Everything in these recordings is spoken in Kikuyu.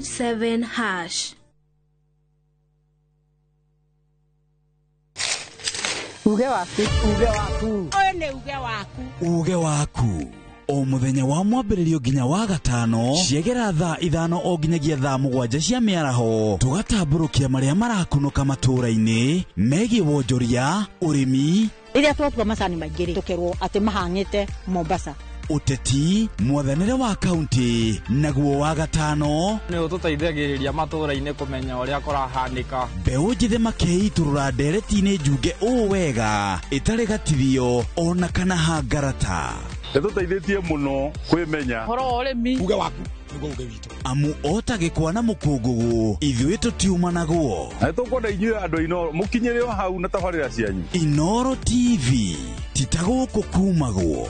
7 hash. Uge waku. Uge waku. Ũyũ nĩ uge waku. Uge waku. O mũthenya wa mwambĩrĩrio nginya wa gatano ciegera thaa 5 o nginyagia thaa 7 cia mĩaraho tũgatambũrũkia marĩa marakunũka matũũra-inĩ megiĩ wonjoria, ũrĩmi, rĩrĩa twatua macani maingĩ rĩ, tũkerwo atĩ mahang'ĩte Mombasa, ũteti, mwathanĩre wa kaunti, naguo wa gatano nĩ ũtũteithagĩrĩria matũũra-inĩ kũmenya ũrĩa kũrahanĩka. Mbeũ njĩthĩ makeitũrũra ndereti-inĩ njunge ũũ wega ĩtarĩ gatithio ona kana hangarata. Nĩtũteithĩtie mũno kwĩmenya. Ũhoro wa ũrĩmi. Uge waku nĩguo uge witũ. Amu ota gĩkwa na mũkũngũgũ ithuĩ tũtiumanagwo. Na nĩtũkwenda inyuĩ andũ Inooro mũkinyĩre o hau na tabarĩra cianyu. Inooro TV ti ta gũkũ kumagwo.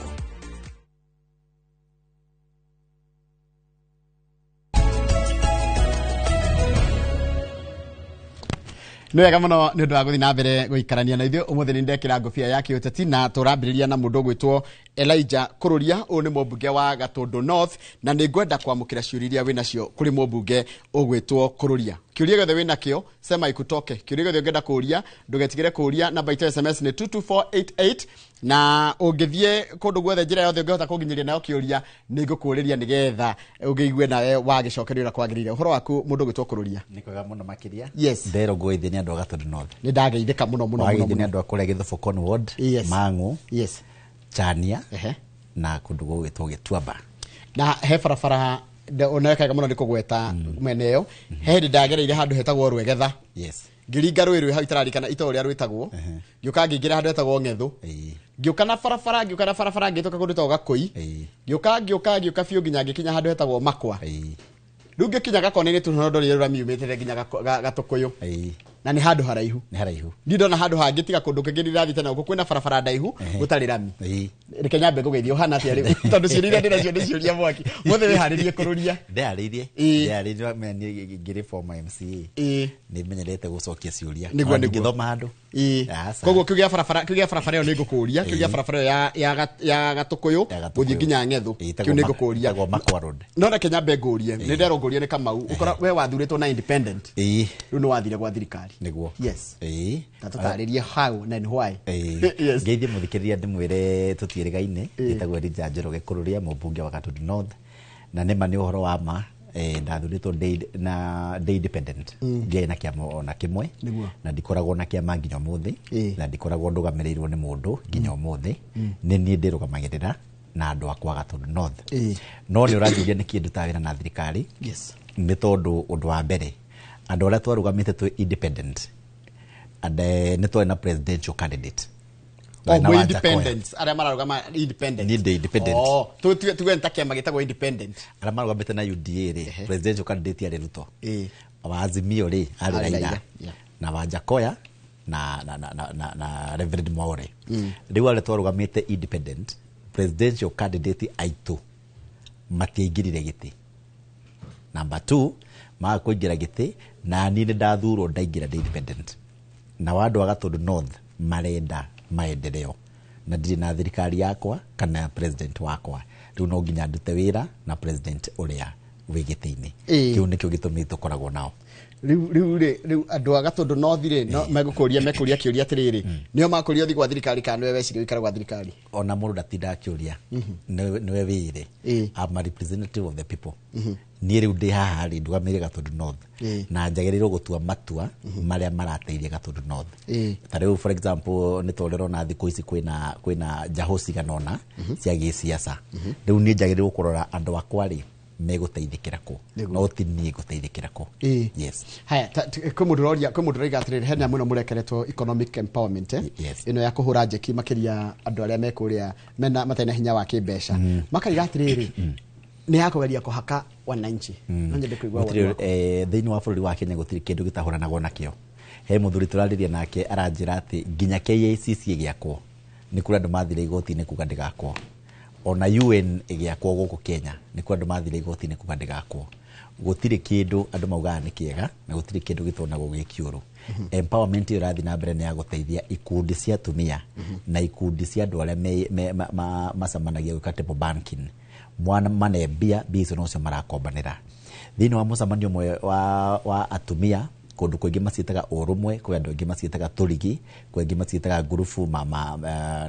Nĩ wega mũno nĩ ũndũ wa gũthiĩ na mbere gũikarania na ithuĩ ũmũthĩ. Nĩ ndekĩra ngũbia ya kĩũteti na tũrambĩrĩria na mũndũ ũgwĩtwo Elijah Kururia. Ũyũ nĩ mũmbunge wa Gatũndũ North na nĩ ngwenda kwamũkĩra ciũria iria wĩnacio kũrĩ mũmbunge ũgwĩtwo Kururia. Kĩũria gĩothe wĩnakĩo sema ikutoke. Kĩũria gĩothe ũngĩenda kũũria ndũgetigĩre kũũria. Namba itũ ya SMS nĩ 22488 na ũngĩthiĩ kũndũ guothe njĩra yothe ũngĩhota kũnginyĩria nayo kĩũria nĩ ngũkũũrĩria nĩgetha ũngĩigue nawe wagĩcokerio ũrĩa kwagĩrĩire. Ũhoro waku mũndũ ũgwĩtwo Kururia? Nĩ kwega mũno makĩria. Yes. Nderwo ngũgeithie nĩ andũ a Gatũndũ North. Nĩ ndageithĩka mũno mũno mũno. Wageithio nĩ andũ a kũrĩa Gĩthũbũkoni Ward, Yes. Mang'u, Yes. Chania, Ehe. na kũndũ gũgwĩtwo Gĩtuamba. Na he barabara onekaga mũno nĩ kũgweta mwena ĩyo. He hĩndĩ ndagereire handũ hetagwo Rwegetha. Yes. Ngĩringa rũĩ rwĩ hau itararikana itũũra ũrĩa rwĩtagwo. Ngĩũka ngĩingĩra handũ hetagwo Ng'ethũ. Ngĩũka na barabara, ngĩũka na barabara ngĩhĩtũka kũndũ gwĩtagwo Gakũi. Ngĩũka ngĩũka ngĩũka biũ nginya ngĩkinya handũ hetagwo Makwa. Rĩu ngĩkinya Gakona-inĩ tu no ndorire rũrami yumĩte nginya Gatũkũyũ. Na nĩ handũ haraihu. Nĩ haraihu. Ndirĩ ndona handũ hangĩ tiga kũndũ kũngĩ ndĩrathiĩte na gũkũ kwĩna barabara ndaihu gũtarĩ rami. Reke nyambe ngũgeithie ũhana atĩa rĩu tondũ ciũria iria ndĩnacio nĩ ciũria mwaki. Mũthĩ wĩharĩrie kũrũria. Ndĩharĩirie. Ndĩharĩirie menya niĩ ngĩrĩ former MCA. Nĩ menyerete gũcokia ciũria. Nĩguo, Ona nĩguo. ndingĩthoma handũ. Aca. Koguo kĩu gĩa barabara, kĩu gĩa barabara ĩyo nĩ ngũkũria, kĩu gĩa barabara ĩyo ya Gatũkũyũ gũthiĩ nginya Ng'ethũ. Kĩu nĩ ngũkũria. Ĩtagwo Makwa Road. No reke nyambe ngũrie, nĩ nderwo ngũrie nĩ Kamau. Ũkora we wathurĩtwo na independent. Rĩu nĩ wathire gwa thirikari. Nĩguo. Yes. Ta tũtarĩrie how and why. Yes. Ngeithie mũthikĩrĩria ndĩmwĩre tũtiĩrĩgaine. Njĩtagwo Elijah Njoroge Kururia, mũmbunge wa Gatũndũ North. Na nĩma nĩ ũhoro wa ma, ndathurĩtwo na ndĩ independent. Ndiarĩ na kĩama ona kĩmwe. Nĩguo. Na ndikoragwo na kĩama nginya ũmũthĩ. Na ndikoragwo ndũgamĩrĩirwo nĩ mũndũ nginya ũmũthĩ. Nĩ niĩ ndĩrũgamagĩrĩra na andũ akwa Gatũndũ North. No nĩ ũranjũria nĩkĩ ndutaga wĩra na thirikari. Yes. Nĩ tondũ ũndũ wa mbere, andũ arĩa twarũgamĩte twĩ independent, and nĩ twarĩ na presidential candidate. Oh, Na mwĩ Wanja Koya. independents, arĩa mararũgama independent. Niĩ ndĩ independent. Oh, tuge nĩ ta kĩama gĩtagwo independent. Arĩa marũgamĩte na UDA rĩ, presidential candidate arĩ Ruto. Wa Azimio rĩ, arĩ Arĩ Raila. Raila, yeah. Na Wajackoyah na Reverend Mwaure. Rĩu arĩa twarũgamĩte independent, presidential candidate aitũ matiaingĩrire gĩtĩ. Number 2, maga kũingĩra gĩtĩ na niĩ nĩ ndathurwo ndaingĩra ndĩ independent. Na andũ a Gatũndũ North marenda maendeleo na ndirĩ na thirikari yakwa kana president wakwa. Rĩu no nginya ndute wĩra na president ũrĩa wĩ gĩtĩ-inĩ. Kĩu nĩkĩo gĩtũmi tũkoragwo nao. Rĩu, rĩu rĩ, rĩu andũ a Gatũndũ North rĩ, no megũkũria, mekũria kĩũria atĩrĩrĩ, nĩo makũria ũthiĩ gwa thirikari kana nĩwe weciria ũikare gwa thirikari? Ona mũndũ ndatindaga akĩũria. Nĩwe wĩire. I'm a representative of the people. Niĩ rĩu ndĩ haha rĩ, ndũgamĩrĩire Gatũndũ North. Na njagĩrĩirwo gũtua matua marĩa marateithia Gatũndũ North. Ta rĩu for example nĩ ta ũrĩa ũrona thikũ ici kwĩna njahũ cigana ũna cia gĩsiasa. Rĩu niĩ njagĩrĩirwo kũrora andũ akwa rĩ megũteithĩkĩra kũ. No ti niĩ ngũteithĩkĩra kũ. Yes. Haya, kwĩ mũndũ ũroria, kwĩ mũndũ ũroiga atĩrĩrĩ, hena mũno mũrekeretwo economic empowerment, eh? Yes. Ĩno ya kũhũra njeki makĩria andũ arĩa me kũrĩa mena matarĩ na hinya wa kĩmbeca. Makaiga atĩrĩrĩ, nĩ ya kũgeria kũhaka wananchi. No nyende kũigua Gũtirĩ, woni waku. thĩinĩ wa bũrũri wa Kenya gũtirĩ kĩndũ gĩtahũranagwo nakĩo. He mũthuri tũrarĩria nake aranjĩra atĩ nginya KICC ĩgĩakwo nĩ kũrĩ andũ mathire igoti-inĩ kuga ndĩgakwo. Ona UN ĩgĩakwo gũkũ Kenya nĩ kũrĩ andũ mathire igoti-inĩ kuga ndĩgakwo. Gũtirĩ kĩndũ andũ maugaga nĩ kĩega na gũtirĩ kĩndũ gĩtonagwo gĩ kĩũru. Empowerment ĩyo ĩrathiĩ na mbere nĩ ya gũteithia ikundi cia atumia na ikundi cia andũ arĩa macemanagia gwĩka table banking. Mwana mane mbia, mbia icio nocio marakombanĩra. Thĩinĩ wa mũcemanio ũmwe wa atumia kũndũ kũingĩ maciĩtaga ũrũmwe, kwĩ andũ aingĩ maciĩtaga tũrigi, kwĩ angĩ maciĩtaga ngurubu mama,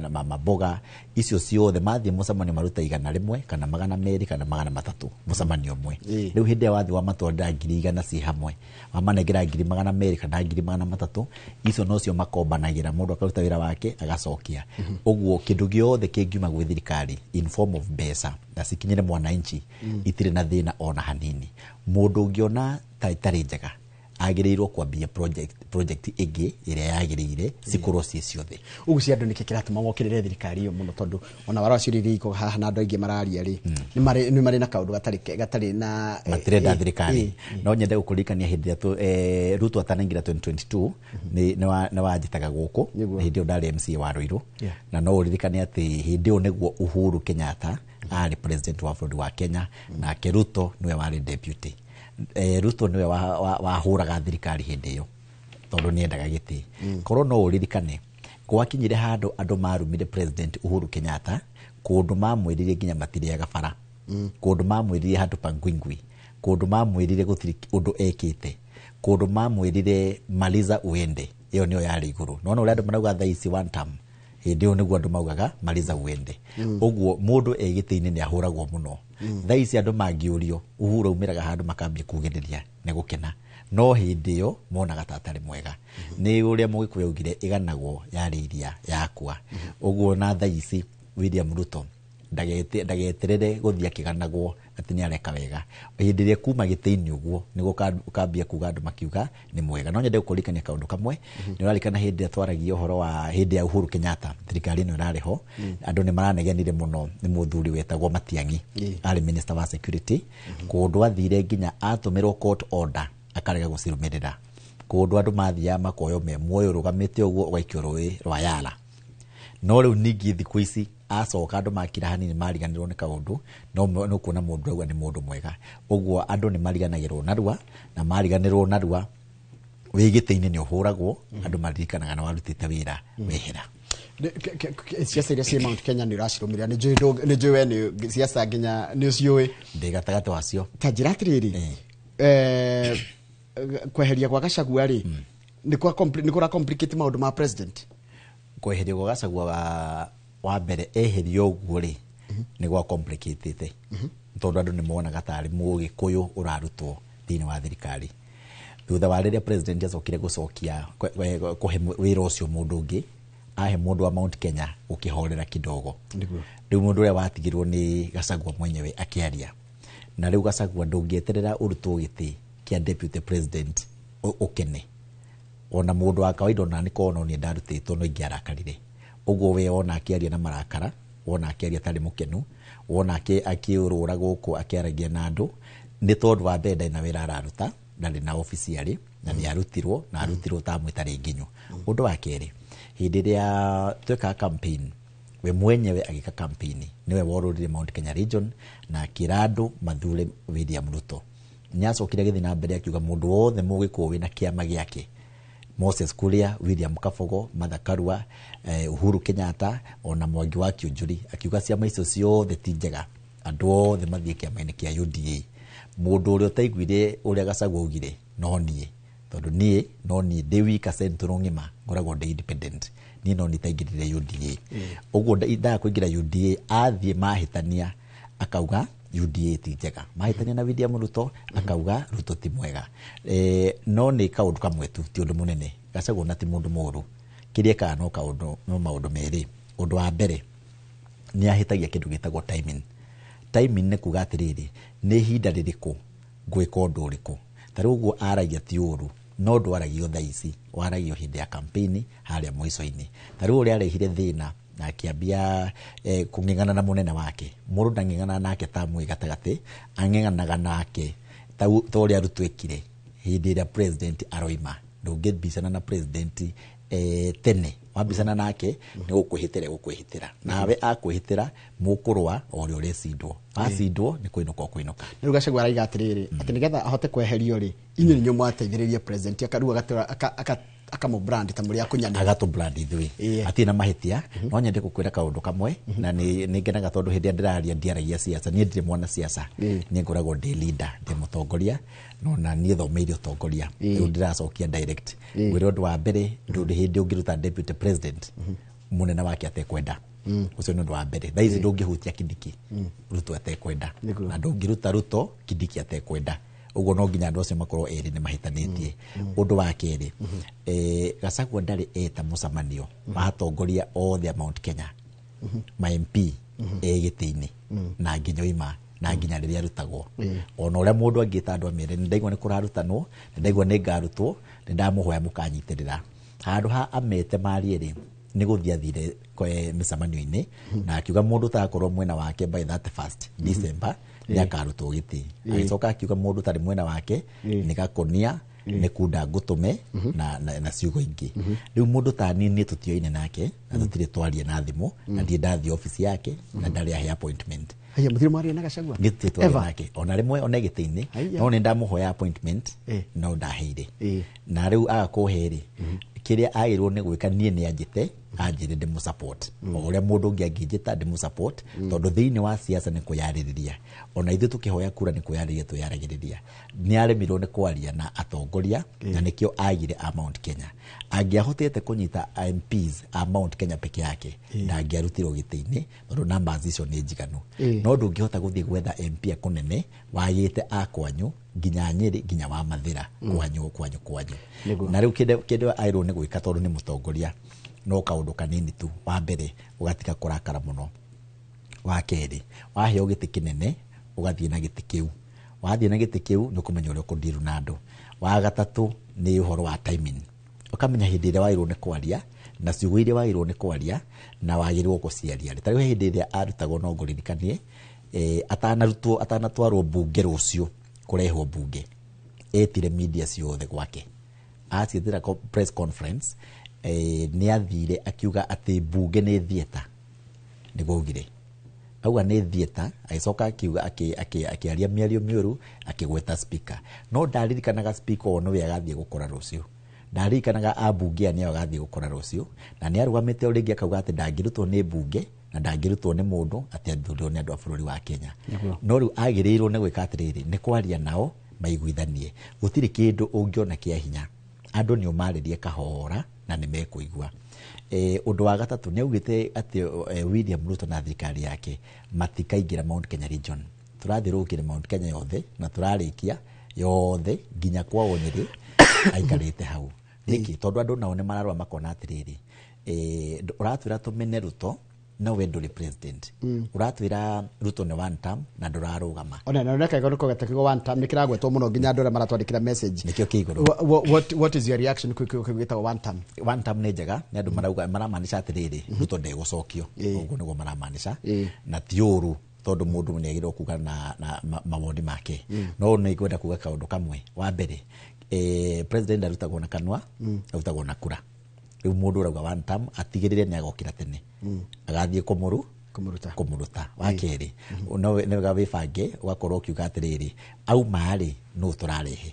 mama mboga. Icio ciothe mathiĩ mũcemanio maruta 100 kana 200 kana 300 mũcemanio ũmwe. Rĩu hĩndĩ ĩrĩa wathiĩ wamatwarĩra 100,000 ciĩ hamwe, wamanengera 200,000 kana 300,000, icio nocio makombanagĩra, mũndũ akaruta wĩra wake agacokia. Ũguo kĩndũ gĩothe kĩngiuma gwĩ thirikari in form of mbeca na cikinyĩre mwananchi itirĩ na thĩna ona hanini. Mũndũ ũngĩona ta itarĩ njega agĩrĩirwo kwambia project ĩngĩ ĩrĩa yagĩrĩire cikorwo ciĩ ciothe. Ũguo cia andũ nĩkĩ kĩratũma mokĩrĩre thirikari ĩyo mũno, tondũ ona wara wacio rĩrĩa iko haha na andũ aingĩ mararia rĩ, nĩ marĩ na kaũndũ gatarĩ na matirenda thirikari. No nyende gũkũririkania hĩndĩ ĩrĩa Ruto atanaingĩra 2022 nĩ wanjĩtaga gũkũ, hĩndĩ ĩyo ndarĩ MCA wa Ruiru, na no ũririkane atĩ hĩndĩ ĩyo nĩguo Uhuru Kenyatta arĩ president wa bũrũri wa Kenya, nake Ruto nĩwe warĩ deputy. Ruto niwe wahũraga thirikari hĩndĩ ĩyo tondũ nĩendaga gĩtĩ. Korwo no ũririkane gwakinyire handũ andũ marumire President Uhuru Kenyatta, kũndũ mamwĩrire nginya matirĩaga bara, kũndũ mamwĩrire handũ pa ngwingwi, kũndũ mamwĩrire gũtirĩ ũndũ ekĩte, kũndũ mamwĩrire maliza uende, ĩyo nĩyo yarĩ igũrũ. Nona ũrĩa andũ marauga thaa ici one term, hĩndĩ ĩyo nĩguo andũ maugaga maliza uende. Ũguo mũndũ e gĩtĩ-inĩ nĩ ahũragwo mũno. Thaa ici andũ mangĩũrio Uhuru aumĩraga handũ makambia kugĩrĩria nĩ gũkena, no hĩndĩ ĩyo monaga ta atarĩ mwega. Nĩ ũrĩa Mũgĩkũyũ augire ĩganagwo yarĩ iria yakua. Ũguo na thaa ici William Ruto ndageterere gũthiĩ akĩganagwo atĩ nĩ areka wega. Hĩndĩ ĩrĩa kuma gĩtĩ-inĩ ũguo nĩguo ũkambia kuga andũ makiuga nĩ mwega. No nyende gũkũririkania kaũndũ kamwe. Nĩ ũrarikana hĩndĩ ĩrĩa twaragia ũhoro wa hĩndĩ ya Uhuru Kenyatta, thirikari ĩno ĩrarĩ ho, andũ nĩ maranegenire mũno nĩ mũthuri wetagwo Matiang'i, arĩ minister wa security. Kũndũ athire nginya atũmĩrwo court order akarega gũcirũmĩrĩra. Kũndũ andũ mathiaga makoywo me muoyo ũrũgamĩte ũguo ũgaikio rũĩ rwa Yala. No rĩu ningĩ thikũ ici acoka andũ makira hanini mariganĩrwo nĩ kaũndũ, no kuona mũndũ auga nĩ mũndũ mwega. Ũguo andũ nĩ mariganagĩrwo narua, na mariganĩrwo narua wĩ gĩtĩ-inĩ nĩ ũhũragwo, andũ maririkanaga na warutĩte wĩra wehera. Ciaca iria ciĩ Mount Kenya nĩ ũracirũmĩrĩra, nĩ njũĩ we nĩ ciaca nginya nĩ ũciũĩ. Ndĩ gatagatĩ wacio. Ta njĩra atĩrĩrĩ, kweheria gwa Gachagua rĩ, nĩ kũra complicate maũndũ ma president? Kweherio gwa Gachagua wa mbere eherio ũguo rĩ, nĩ gwa complicatete, tondũ andũ nĩ monaga tarĩ Mũgĩkũyũ ũrarutwo thĩinĩ wa thirikari. Thutha wa rĩrĩa president acokire gũcokia kũhe wĩra ũcio mũndũ ũngĩ, ahe mũndũ wa Mount Kenya ũkĩhorera kidogo. Rĩu mũndũ ũrĩa watigirwo nĩ Gachagua mwenyewe akĩaria. Na rĩu Gachagua ndũngĩeterera ũrutwo gĩtĩ kĩa deputy president ũkene. Ona mũndũ wa kawaida ona nĩ korwo no niĩ ndarutĩtwo no ingĩarakarire. Ũguo we wona akĩaria na marakara, wona akĩaria atarĩ mũkenu, wona akĩũrũra gũkũ akĩaragia na andũ, nĩ tondũ wa mbere ndarĩ na wĩra araruta, ndarĩ na obici arĩ, na nĩ arutirwo, na arutirwo ta ĩtarĩ nginyu. Ũndũ wa kerĩ, hĩndĩ ĩrĩa twekaga campaign, we mwenyewe agĩka campaign, nĩwe worũrire Mount Kenya region na akĩra andũ mathure William Ruto. Nĩ acokire agĩthiĩ na mbere akiuga mũndũ wothe Mũgĩkũyũ wĩna kĩama gĩake, Moses Kuria, William Kabogo, Martha Karua, Uhuru Kenyatta ona Mwangi wa Kiunjuri, akiuga ciama icio ciothe ti njega, andũ othe mathiĩ kĩama-inĩ kĩa UDA. Mũndũ ũrĩa ũtaiguire ũrĩa Gachagua augire no niĩ, tondũ niĩ no niĩ ndĩ wika Central ng'ima ngoragwo ndĩ independent, niĩ no niĩ itaingĩrire UDA. Ũguo ndaga kũingĩra UDA, athiĩ mahĩtania akauga UDA ti njega, mahĩtania na William Ruto akauga Ruto ti mwega. No nĩ kaũndũ kamwe tu, ti ũndũ mũnene. Gachagua na ti mũndũ mũũru, kĩrĩa ekaga no kaũndũ, no maũndũ merĩ. Ũndũ wa mbere nĩ ahĩtagia kĩndũ gĩtagwo timing. Timing nĩ kuga atĩrĩrĩ, nĩ ihinda rĩrĩkũ ngwĩka ũndũ ũrĩkũ. Ta rĩu ũguo aragia ti ũru, no ndwaragio thaa ici, waragio hĩndĩ ya campaign harĩa mũico-inĩ. Ta rĩu ũrĩa arehire thĩna na akĩambia kũng'eng'ana na mũnene wake, mũndũ ndang'eng'ana nake ta mwĩ gatagatĩ, ang'eng'anaga nake ta ũrĩa Ruto ekire hĩndĩ ĩrĩa president aroima. Ndũngĩbicana na president tene Wambicana nake nĩ gũkwĩhĩtĩra, gũkwĩhĩtĩra nawe, akwĩhĩtĩra mũkũrũa o ũrĩa ũrecindwo, wacindwo nĩ kũinũka ũkũinũka. Rĩu Gachagua araiga atĩrĩrĩ, atĩ nĩgetha ahote kweherio rĩ, inyuĩ nĩnyuĩ mwateithĩrĩrie president, rĩu agatũra akamũ brand ta mũrĩ akunyanĩri. Agatũ brand ithuĩ. Atirĩ na mahĩtia. No nyende gũkwĩra kaũndũ kamwe, na nĩ ngenaga tondũ hĩndĩ ĩrĩa ndĩraria ndiaragia siasa. Niĩ ndirĩ mwana siasa. Niĩ ngoragwo ndĩ leader, ndĩ mũtongoria, no na niĩ thomeire ũtongoria. Rĩu ndĩracokia direct. Ngwĩre ũndũ wa mbere, ndũrĩ hĩndĩ ũngĩruta deputy president mũnene wake atekwenda. Ũcio nĩ ũndũ wa mbere. Thaa ici ndũngĩhutia Kindiki Ruto atekwenda, na ndũngĩruta Ruto Kindiki atekwenda. Ũguo no nginya andũ acio makorwo erĩ nĩ mahĩtanĩtie. Ũndũ wa kerĩ, Gachagua ndarĩ eta mũcemanio wa atongoria othe a Mount Kenya, ma MP, e gĩtĩ-inĩ na nginya oima na nginya rĩrĩa arutagwo. Ona ũrĩa mũndũ angĩta andũ amere, nĩ ndaigua nĩ kũrarutanwo, nĩ ndaigua nĩ ngarutwo, nĩ ndamũhoya mũkanyitĩrĩra, handũ ha amete marie rĩ, nĩ gũthiĩ athire mĩcemanio-inĩ na akiuga mũndũ ũtagakorwo mwena wake by 31st December nĩ akarutwo gĩtĩ. Agĩcoka akiuga mũndũ ũtarĩ mwena wake nĩ gakonia, nĩ kunda ngũtũme na ciugo ingĩ. Rĩu mũndũ ta niĩ, niĩ tũtioine nake na tũtirĩ twaria na thimũ, na ndirĩ ndathiĩ obici yake na ndarĩ ahe appointment. Haya, mũthiri mwaria na Gachagua? Niĩ tũtirĩ twaria Ever? nake ona rĩmwe, ona gĩtĩ-inĩ. Haiya. No nĩ ndamũhoya appointment, no ndaheire. Na rĩu aga kũhe rĩ, kĩrĩa agĩrĩirwo nĩ gwĩka, niĩ nĩ anjĩte anjĩre ndĩmũ support o ũrĩa mũndũ ũngĩ angĩnjĩta ndĩmũ support, tondũ thĩinĩ wa siasa nĩ kwĩyarĩrĩria. Ona ithuĩ tũkĩhoya kura nĩ kwĩyarĩrĩria twĩyaragĩrĩria. Nĩ aremirwo nĩ kwaria na atongoria, na nĩkĩo agire a Mount Kenya. Angĩahotete kũnyita MPs a Mount Kenya peke yake, ndangĩarutirwo gĩtĩ-inĩ, tondũ numbers icio nĩ njiganu. No ndũngĩhota gũthiĩ gwetha MP akũnene wagĩte a kwanyu nginya Nyĩrĩ, nginya wa Mathĩra, kwanyu kwanyu kwanyu. Na rĩu kĩndũ agĩrĩirwo nĩ gwĩka, tondũ nĩ mũtongoria, no kaũndũ kanini tu. Wa mbere, ũgatiga kũrakara mũno. Wa kerĩ, waheo gĩtĩ kĩnene, ũgathiĩ na gĩtĩ kĩu. Wathiĩ na gĩtĩ kĩu, nĩ ũkũmenya ũrĩa ũkũndiru na andũ. Wa gatatũ nĩ ũhoro wa timing, ũkamenya hĩndĩ ĩrĩa wagĩrĩirwo nĩ kwaria na ciugo iria wagĩrĩirwo nĩ kwaria na wagĩrĩirwo gũciaria. Ta rĩu hĩndĩ ĩrĩa arutagwo, no ngũririkanie, atanarutwo, atanatwarwo mbunge rũciũ kũrehwo mbunge, etire media ciothe gwake, aciĩtĩra press conference. Nĩ athire akiuga atĩ mbunge nĩ theatre, nĩguo augire, auga nĩ theatre. Agĩcoka akiuga akĩaria mĩario mĩũru, akĩgweta speaker, no ndaririkanaga speaker o nĩwe agathiĩ gũkora rũciũ, ndaririkanaga ambunge aya nĩo agathiĩ gũkora rũciũ. Na nĩ arũgamĩte o rĩngĩ akauga atĩ ndangĩrutwo nĩ mbunge na ndangĩrutwo nĩ mũndũ, atĩ athurirwo nĩ andũ a bũrũri wa Kenya. No rĩu agĩrĩirwo nĩ gwĩka atĩrĩrĩ, nĩ kwaria nao maiguithanie. Gũtirĩ kĩndũ ũngĩona kĩa hinya, andũ nĩ ũmarĩrie kahora na nĩ mekũigua. Ũndũ wa gatatũ, nĩ augĩte atĩ William Ruto na thirikari yake matikaingĩra Mount Kenya region. Tũrathiũrũrũkire Mount Kenya yothe na tũrarĩkia yothe nginya kwao Nyĩrĩ aikarĩte hau. Nĩkĩ? Tondũ andũ nao nĩ mararora makona atĩrĩrĩ, ũratwĩra tũmene Ruto, no we ndũrĩ president. Ũratwĩra Ruto nĩ one term na ndũrarũgama. Ona na neka ikono kogeta kiugo one term nĩ kĩragwetwo mũno, nginya andũ arĩa maratwandĩkĩra message. Nĩkĩo kĩ igũrũ. What is your reaction kwĩ kiugo kĩu gĩtagwo one term? One term nĩ njega. Nĩ andũ marauga, maramaanisha atĩrĩrĩ, Ruto ndegũcokio. Ũguo nĩguo maramaanisha. Na ti ũru, tondũ mũndũ nĩ agĩrĩirwo kuga na mawoni make. No nĩ ngwenda kuga kaũndũ kamwe. Wa mbere, president arutagwo na kanua, arutagwo na kura. Rĩu mũndũ ũrauga one term atigĩrĩre nĩ agokĩra tene, agathiĩ kũmũru Kũmũruta. Kũmũruta. Wa kerĩ, no nĩ wega wĩbange, ũgakorwo ũkiuga atĩrĩrĩ, auma rĩ, nũ tũrarehe?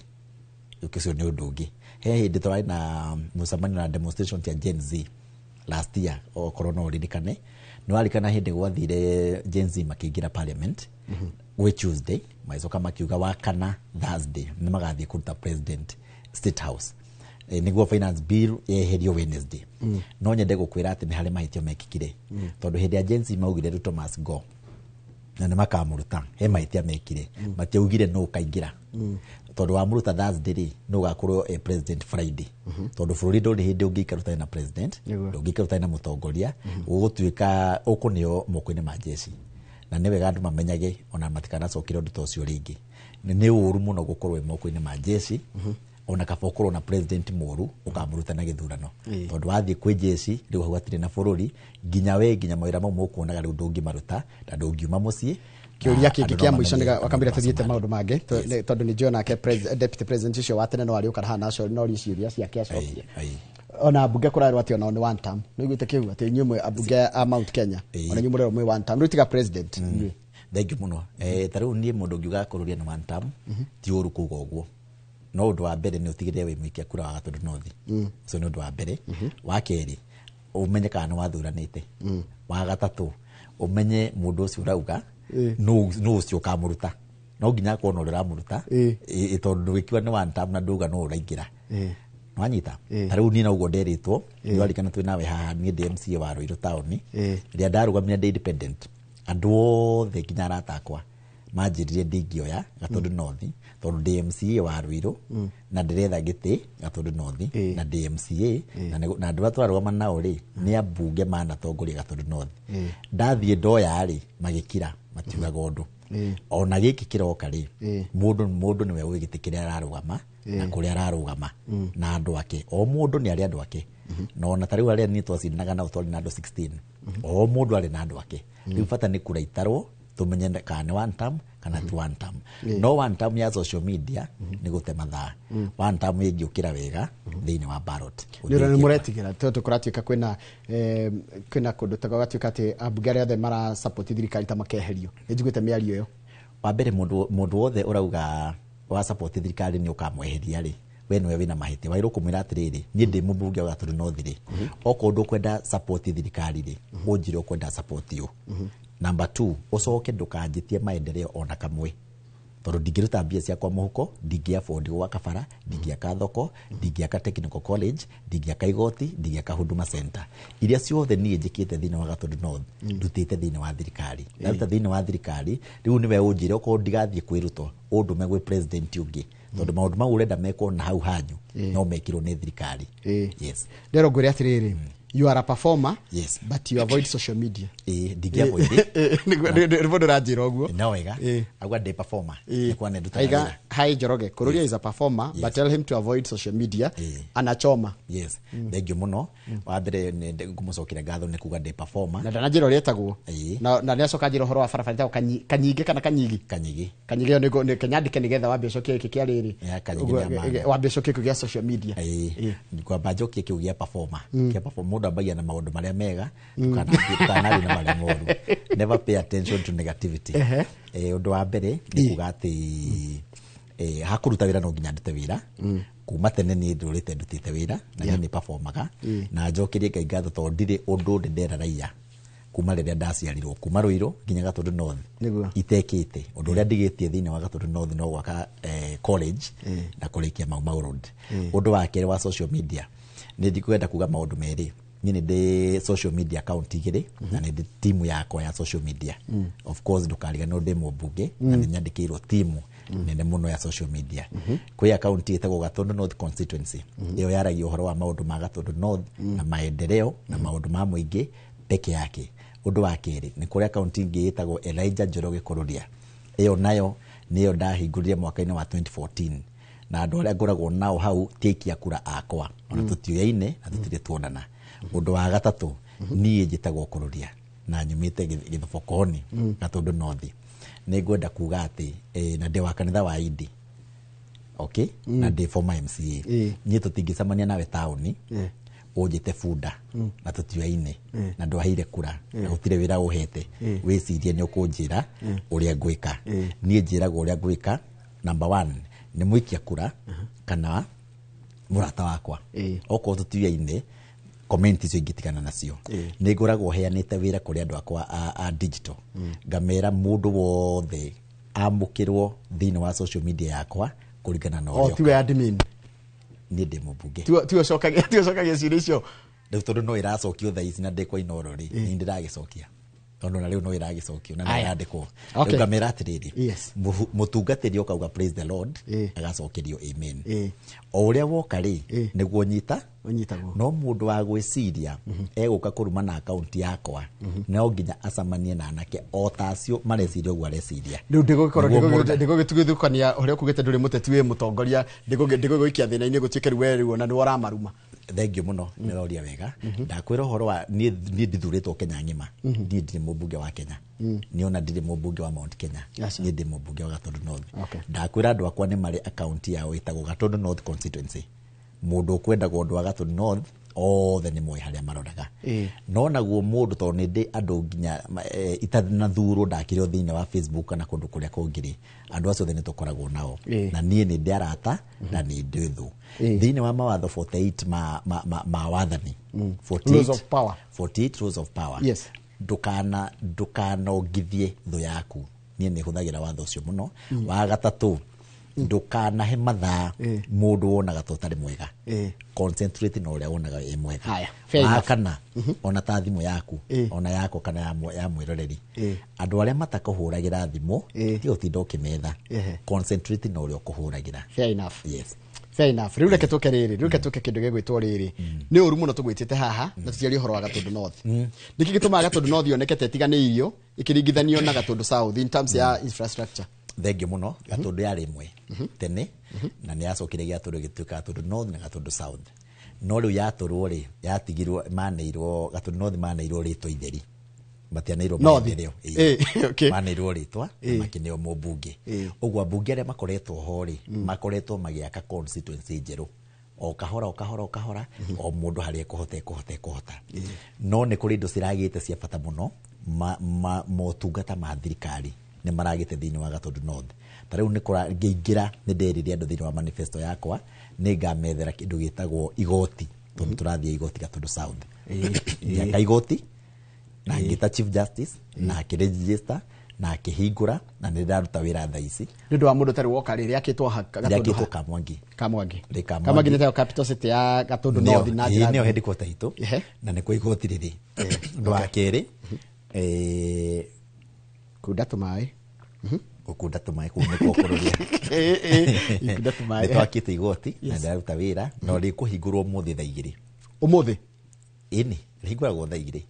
Ũcio nĩ ũndũ ũngĩ. He hĩndĩ tũrarĩ na mũcemanio na demonstration cia Gen Z last year, okorwo no ũririkane. Nĩ warikana hĩndĩ gwathire Gen Z makĩingĩra parliament gwĩ Tuesday, magĩcoka makiuga wa kana, Thursday, nĩ magathiĩ kũruta president State House, nĩguo finance bill yeherio Wednesday. No nyende gũkwĩra atĩ nĩ harĩ mahĩtio mekĩkire, tondũ hĩndĩ ya Gen Z maugire Ruto must go na nĩ makamũruta, he mahĩtia mekire. Matiaugire nũ ũkaingĩra, tondũ wamũruta Thursday rĩ, nũ ũgakorwo president Friday? Tondũ bũrũri ndũrĩ hĩndĩ ũngĩikara ũtarĩ na president. Ndũngĩikara ũtarĩ na mũtongoria, ũgũtuĩka ũkũneo moko-inĩ ma jeshi. Na nĩ wega andũ mamenyage ona matikanacokere ũndũ ta ũcio rĩngĩ. Nĩ ũru mũno gũkorwo wĩ moko-inĩ ma jeshi, ona kaba ũkorwo na president mũru ũkamũruta na gĩthurano, tondũ wathiĩ kwĩ jeshi rĩu hau hatirĩ na bũrũri, nginya we, nginya mawĩra mau mũkuonaga rĩu ndũngĩmaruta na ndũngiuma mũciĩ. Kĩũria Na kĩngĩ andũ kĩa no mũico mamenye wakambĩra tũthiĩte Somali. maũndũ mangĩ, tondũ nĩ njũĩ onake deputy president ũcio wa tene no arĩũka haha na no orie ciũria ciake acokie. Ai, ai. Ona ambunge kũrerwo atĩ onao nĩ one term. Nĩ ũiguĩte kĩu atĩ inyuĩ mwĩ ambunge a Mount Kenya, ona inyuĩ mũrerwo mwĩ one term, rĩu tiga president inyuĩ. Thank you muno. Ta rĩu niĩ mũndũ ũngiuga kũrũria nĩ one term, ti ũru kuga ũguo, no ũndũ wa mbere nĩ ũtigĩrĩre wĩ mũikia kura wa Gatũndũ North. Ũcio nĩ ũndũ wa mbere. Wa kerĩ, ũmenye kana nĩ wathuranĩte. Wa gatatũ, ũmenye mũndũ ũcio ũrauga nũ ũcio ũkamũruta. No nginya akorwo na ũrĩa ũramũruta, tondũ ndũgĩkiuga nĩ one term na ndauga nũ ũraingĩra. Nwanyita? Ta rĩu niĩ noguo nderĩtwo. Nĩwarikana twĩ nawe haha, niĩ ndĩ MCA wa Ruiru taũni. Rĩrĩa ndarũgamire ndĩ independent, andũ othe nginya arata akwa manjĩrire ndingĩoya Gatũndũ North, tondũ ndĩ MCA wa Ruiru na ndĩretha gĩtĩ Gatũndũ North, na ndĩ MCA na andũ arĩa tũrarũgama nao rĩ nĩ ambunge manatongoria Gatũndũ North. Ndathiĩ ndoya rĩ, magĩkira, matiugaga ũndũ. Ona gĩkĩ kĩroka rĩ, mũndũ nĩwe ũĩ gĩtĩ kĩrĩa ararũgama na kũrĩa ararũgama na andũ ake. O mũndũ nĩ arĩ andũ ake, na ona ta rĩu arĩa niĩ twacindanaga nao twarĩ na andũ 16, o mũndũ arĩ na andũ ake. Rĩu bata nĩ kura itarwo, tũmenye kana nĩ one term kana ti one term. No one term ya social media nĩ gũte mathaa. One term ĩngĩũkĩra wega thĩinĩ wa ballot. Nĩ ũrĩa nĩ mũretigĩra tondũ kũratuĩka kwĩna kwĩna kũndũ ta gũgatuĩka atĩ ambunge arĩa othe mara support thirikari ta makeherio. Nĩ njiguĩte mĩario ĩyo. Wa mbere, mũndũ wothe ũrauga wa support thirikari nĩ ũkamweheria rĩ, we nĩwe wĩna mahĩtia. Wagĩrĩirwo kũmwĩra atĩrĩrĩ, niĩ ndĩ mũmbunge wa Gatũndũ North rĩ, okorwo ndũkwenda support thirikari rĩ, ũnjĩre ũkwenda support ũ. Number 2, ũcoke ndũkanjĩtie maendeleo ona kamwe, tondũ ndingĩruta mbia ciakwa mũhuko, ndingĩ afford gwaka bara, ndingĩaka thoko, ndingĩaka technical college, ndingĩaka igoti, ndingĩaka Huduma Center. Iria ciothe niĩ njĩkĩte thĩinĩ wa Gatũndũ North, ndutĩte thĩinĩ wa thirikari. Ndaruta thĩinĩ wa thirikari, rĩu nĩwe ũnjĩre okorwo ndigathiĩ kwĩ Ruto, ũndũme gwĩ president ũngĩ, tondũ maũndũ mau ũrenda mekwo na hau hanyu no mekirwo nĩ thirikari. Yes. Ndĩrwo ngwĩre atĩrĩrĩ, you are a performer, Yes. but you avoid social media. Ĩĩ, ndingĩ avoid. Nĩguo mũndũ ũranjĩra ũguo. No wega. Auga ndĩ performer, nĩ kuona ndutaga Aiga, wĩra. "Hi Njoroge, Kururia is a performer, but tell him to avoid social media. Anachoma." Yes, thank you muno. Wa mbere nĩ ngũmũcokeria ngatho nĩ kuga ndĩ performer. Na ndananjĩra ũrĩa etagwo. Na nĩ acoka njĩra ũhoro wa barabara ĩtagwo Kanyingĩ kana Kanyigi. Kanyigi. Kanyigi ĩyo nĩ kanyandĩke nĩgetha wambe ũcokie gĩkĩ kĩa rĩrĩ. Ya, Kanyigi nĩ amana. Wambe ũcokie kĩu gĩa social media. Ĩĩ, ngwamba njokie kĩu gĩa performer. Kĩa performer, mũndũ ambagia na maũndũ marĩa mega, ndũkanathiĩ na marĩa moru. Never pay attention to negativity. Ũndũ wa mbere nĩ kuga atĩ hakũruta wĩra no nginya ndute wĩra. Kuma tene niĩ ndũrĩte ndutĩte wĩra na niĩ nĩ performaga, na njokerie Ngai ngatho tondũ ndirĩ ũndũ ndĩ ndera raia kuma rĩrĩa ndaciarirwo, kuma Ruiru nginya Gatũndũ North, itekĩte ũndũ ũrĩa ndigĩtie thĩinĩ wa Gatũndũ North no gwaka college na kũrĩkia Mau Mau Road. Ũndũ wa kerĩ wa social media, nĩ ndikwenda kuga maũndũ merĩ. Niĩ nĩ ndĩ social media account igĩrĩ na nĩ ndĩ timu yakwa ya social media. Of course ndũkariganĩrwo ndĩ mũmbunge na nĩ nyandĩkĩirwo timu nene mũno ya social media. Kwĩ account ĩtagwo Gatũndũ North Constituency. Ĩyo yaragia ũhoro wa maũndũ ma Gatũndũ North na maendeleo na maũndũ ma mũingĩ peke yake. Ũndũ wa kerĩ, nĩ kũrĩ account ĩngĩ ĩtagwo Elijah Njoroge Kururia. Ĩyo nayo nĩyo ndahingũrire mwaka-inĩ wa 2014, na andũ arĩa ngoragwo nao hau ti aikia kura akwa, ona tũtiũyaine na tũtirĩ tuonana. Ũndũ wa gatatũ, niĩ njĩtagwo Kururia na nyumĩte Gĩthobokoni, Gatũndũ North. Nĩ ngwenda kuga atĩ na ndĩ wa kanitha wa Indi, okay, na ndĩ former MCA. Niĩ tũtingĩcemania nawe taũni ũnjĩte bunda na tũtiũyaine na ndwaheire kura na gũtirĩ wĩra ũhete, wĩcirie nĩ ũkũnjĩra ũrĩa ngwĩka. Niĩ njĩragwo ũrĩa ngwĩka, number one, nĩ mũikia kura kana mũrata wakwa. Okorwo tũtiũyaine, comment icio ingĩtigana nacio. Nĩ ngoragwo heanĩte wĩra kũrĩ andũ akwa a digital, ngamera mũndũ wothe amũkĩrwo thĩinĩ wa social media yakwa kũringana na O ũrĩa tiwe admin? Niĩ ndĩ mũmbunge. Tiwe ũcokagia ciũria icio? Rĩu tondũ no ĩracokio thaa ici na ndĩ kwa Inooro rĩ, nĩ ndĩragĩcokia, tondũ na rĩu no ĩragĩcokio na no Aya. ĩrandĩkwo. Okay. Rĩu ngamera atĩrĩrĩ, mũtungatĩri ũkauga "Praise the Lord", agacokerio "Amen". O ũrĩa woka rĩ, nĩguo nyita Ũnyitagwo. No mũndũ wa gwĩciria egũka kũruma na akaunti yakwa, no nginya acemanie na anake o ta acio mareciria ũguo areciria. Rĩu ndĩgũgĩkorwo Nĩguo mũndũ- ndĩgũgĩtugithũkania ũrĩa ũkugĩte ndũrĩ mũteti, wĩ mũtongoria, ndĩgũgĩikia thĩna-inĩ gũtuĩke rĩu we rĩu ona nĩwe ũramaruma. Thank you mũno, nĩ ũroria wega. Ndakwĩra ũhoro wa niĩ ndithurĩtwo Kenya ng'ima. Niĩ ndirĩ mũmbunge wa Kenya, niĩ ona ndirĩ mũmbunge wa Mount Kenya. Niĩ ndĩ mũmbunge wa Gatũndũ North. Ndakwĩra andũ akwa nĩ marĩ akaunti yao ĩtagwo Gatũndũ North Constituency. Mũndũ ũkwendagwo ũndũ wa Gatũndũ North Othe nĩ moĩ harĩa maroraga. No naguo mũndũ, tondũ nĩ ndĩ andũ nginya itanathurwo ndakĩrĩ o thĩinĩ wa Facebook kana kũndũ kũrĩa kũngĩ rĩ, andũ acio othe nĩ tũkoragwo nao. Na niĩ nĩ ndĩ arata na nĩ ndĩ thũ. Thĩinĩ wa mawatho 48 ma wathani, 48 Rules of power. 48 rules of power. Ndũkanongithie thũ yaku. Niĩ nĩ hũthagĩra watho ũcio mũno. Wa gatatũ, ndũkanahe mathaa mũndũ wonaga ta ũtarĩ mwega. Concentrate na ũrĩa wonaga wĩ mwega. Haya, fair Wa enough. kana, ona ta thimũ yaku, ona yakwa kana ya mwĩroreri, andũ arĩa matakũhũragĩra thimũ, tiga ũtinda ũkĩmetha. Concentrate na ũrĩa ũkũhũragĩra. Fair enough. Yes. Fair enough. Rĩu reke tũke rĩrĩ, rĩu reke tũke kĩndũ gĩgwĩtwo rĩrĩ. Nĩ ũru mũno tũgwĩtĩte haha na tũtiarie ũhoro wa Gatũndũ North. Nĩkĩ gĩtũmaga Gatũndũ North yoneke ta ĩtiganĩirio ĩkĩringithanio na Gatũndũ South in terms ya infrastructure? Thengiũ mũno. Gatũndũ yarĩ ĩmwe tene na nĩ yacokire gĩatũrwo gĩtuĩka Gatũndũ North na Gatũndũ South, no rĩu yatũrwo rĩ, yatigirwo maneirwo Gatũndũ North, maneirwo rĩtwa itheri, matianeirwo North. maendeleo. Maneirwo rĩtwa na makĩneo mũmbunge. Ũguo ambunge arĩa makoretwo ho rĩ, makoretwo magĩaka constituency njerũ o kahora, o kahora, o kahora, o mũndũ harĩa ekũhota, ekũhota, ekũhota. No nĩ kũrĩ indo ciragĩte cia bata mũno. Motungata ma thirikari nĩ maragĩte thĩinĩ wa Gatũndũ North. Ta rĩu nĩ kũra ngĩingĩra, nĩ nderire andũ thĩinĩ wa manifesto yakwa nĩ ngamethera kĩndũ gĩtagwo igoti, tondũ tũrathiĩ igoti Gatũndũ South. Ngĩaka igoti na ngĩta Chief Justice na akĩregister na akĩhingũra na nĩ ndĩraruta wĩra thaa ici. Nĩ ũndũ wa mũndũ ũtarĩ woka rĩ, rĩakĩtwo Gatũndũ Rĩakĩtwo ha? Kamwangi. Kamwangi. Rĩ Kamwangi. Kamwangi nĩ tayo capital city ya Gatũndũ North na njĩra nĩyo headquarter itũ. Na nĩkuo igoti rĩrĩ. Ũndũ wa kerĩ, Kunda tũmaĩ. Gũkunda tũmaĩ kũu nĩkuo kũrũria. Ikunda tũmaĩ. Nĩ twakĩte igoti na ndĩraruta wĩra na rĩkũhingũrwo ũmũthĩ thaa 2. Ũmũthĩ? Ĩni, rĩhingũragwo thaa 2.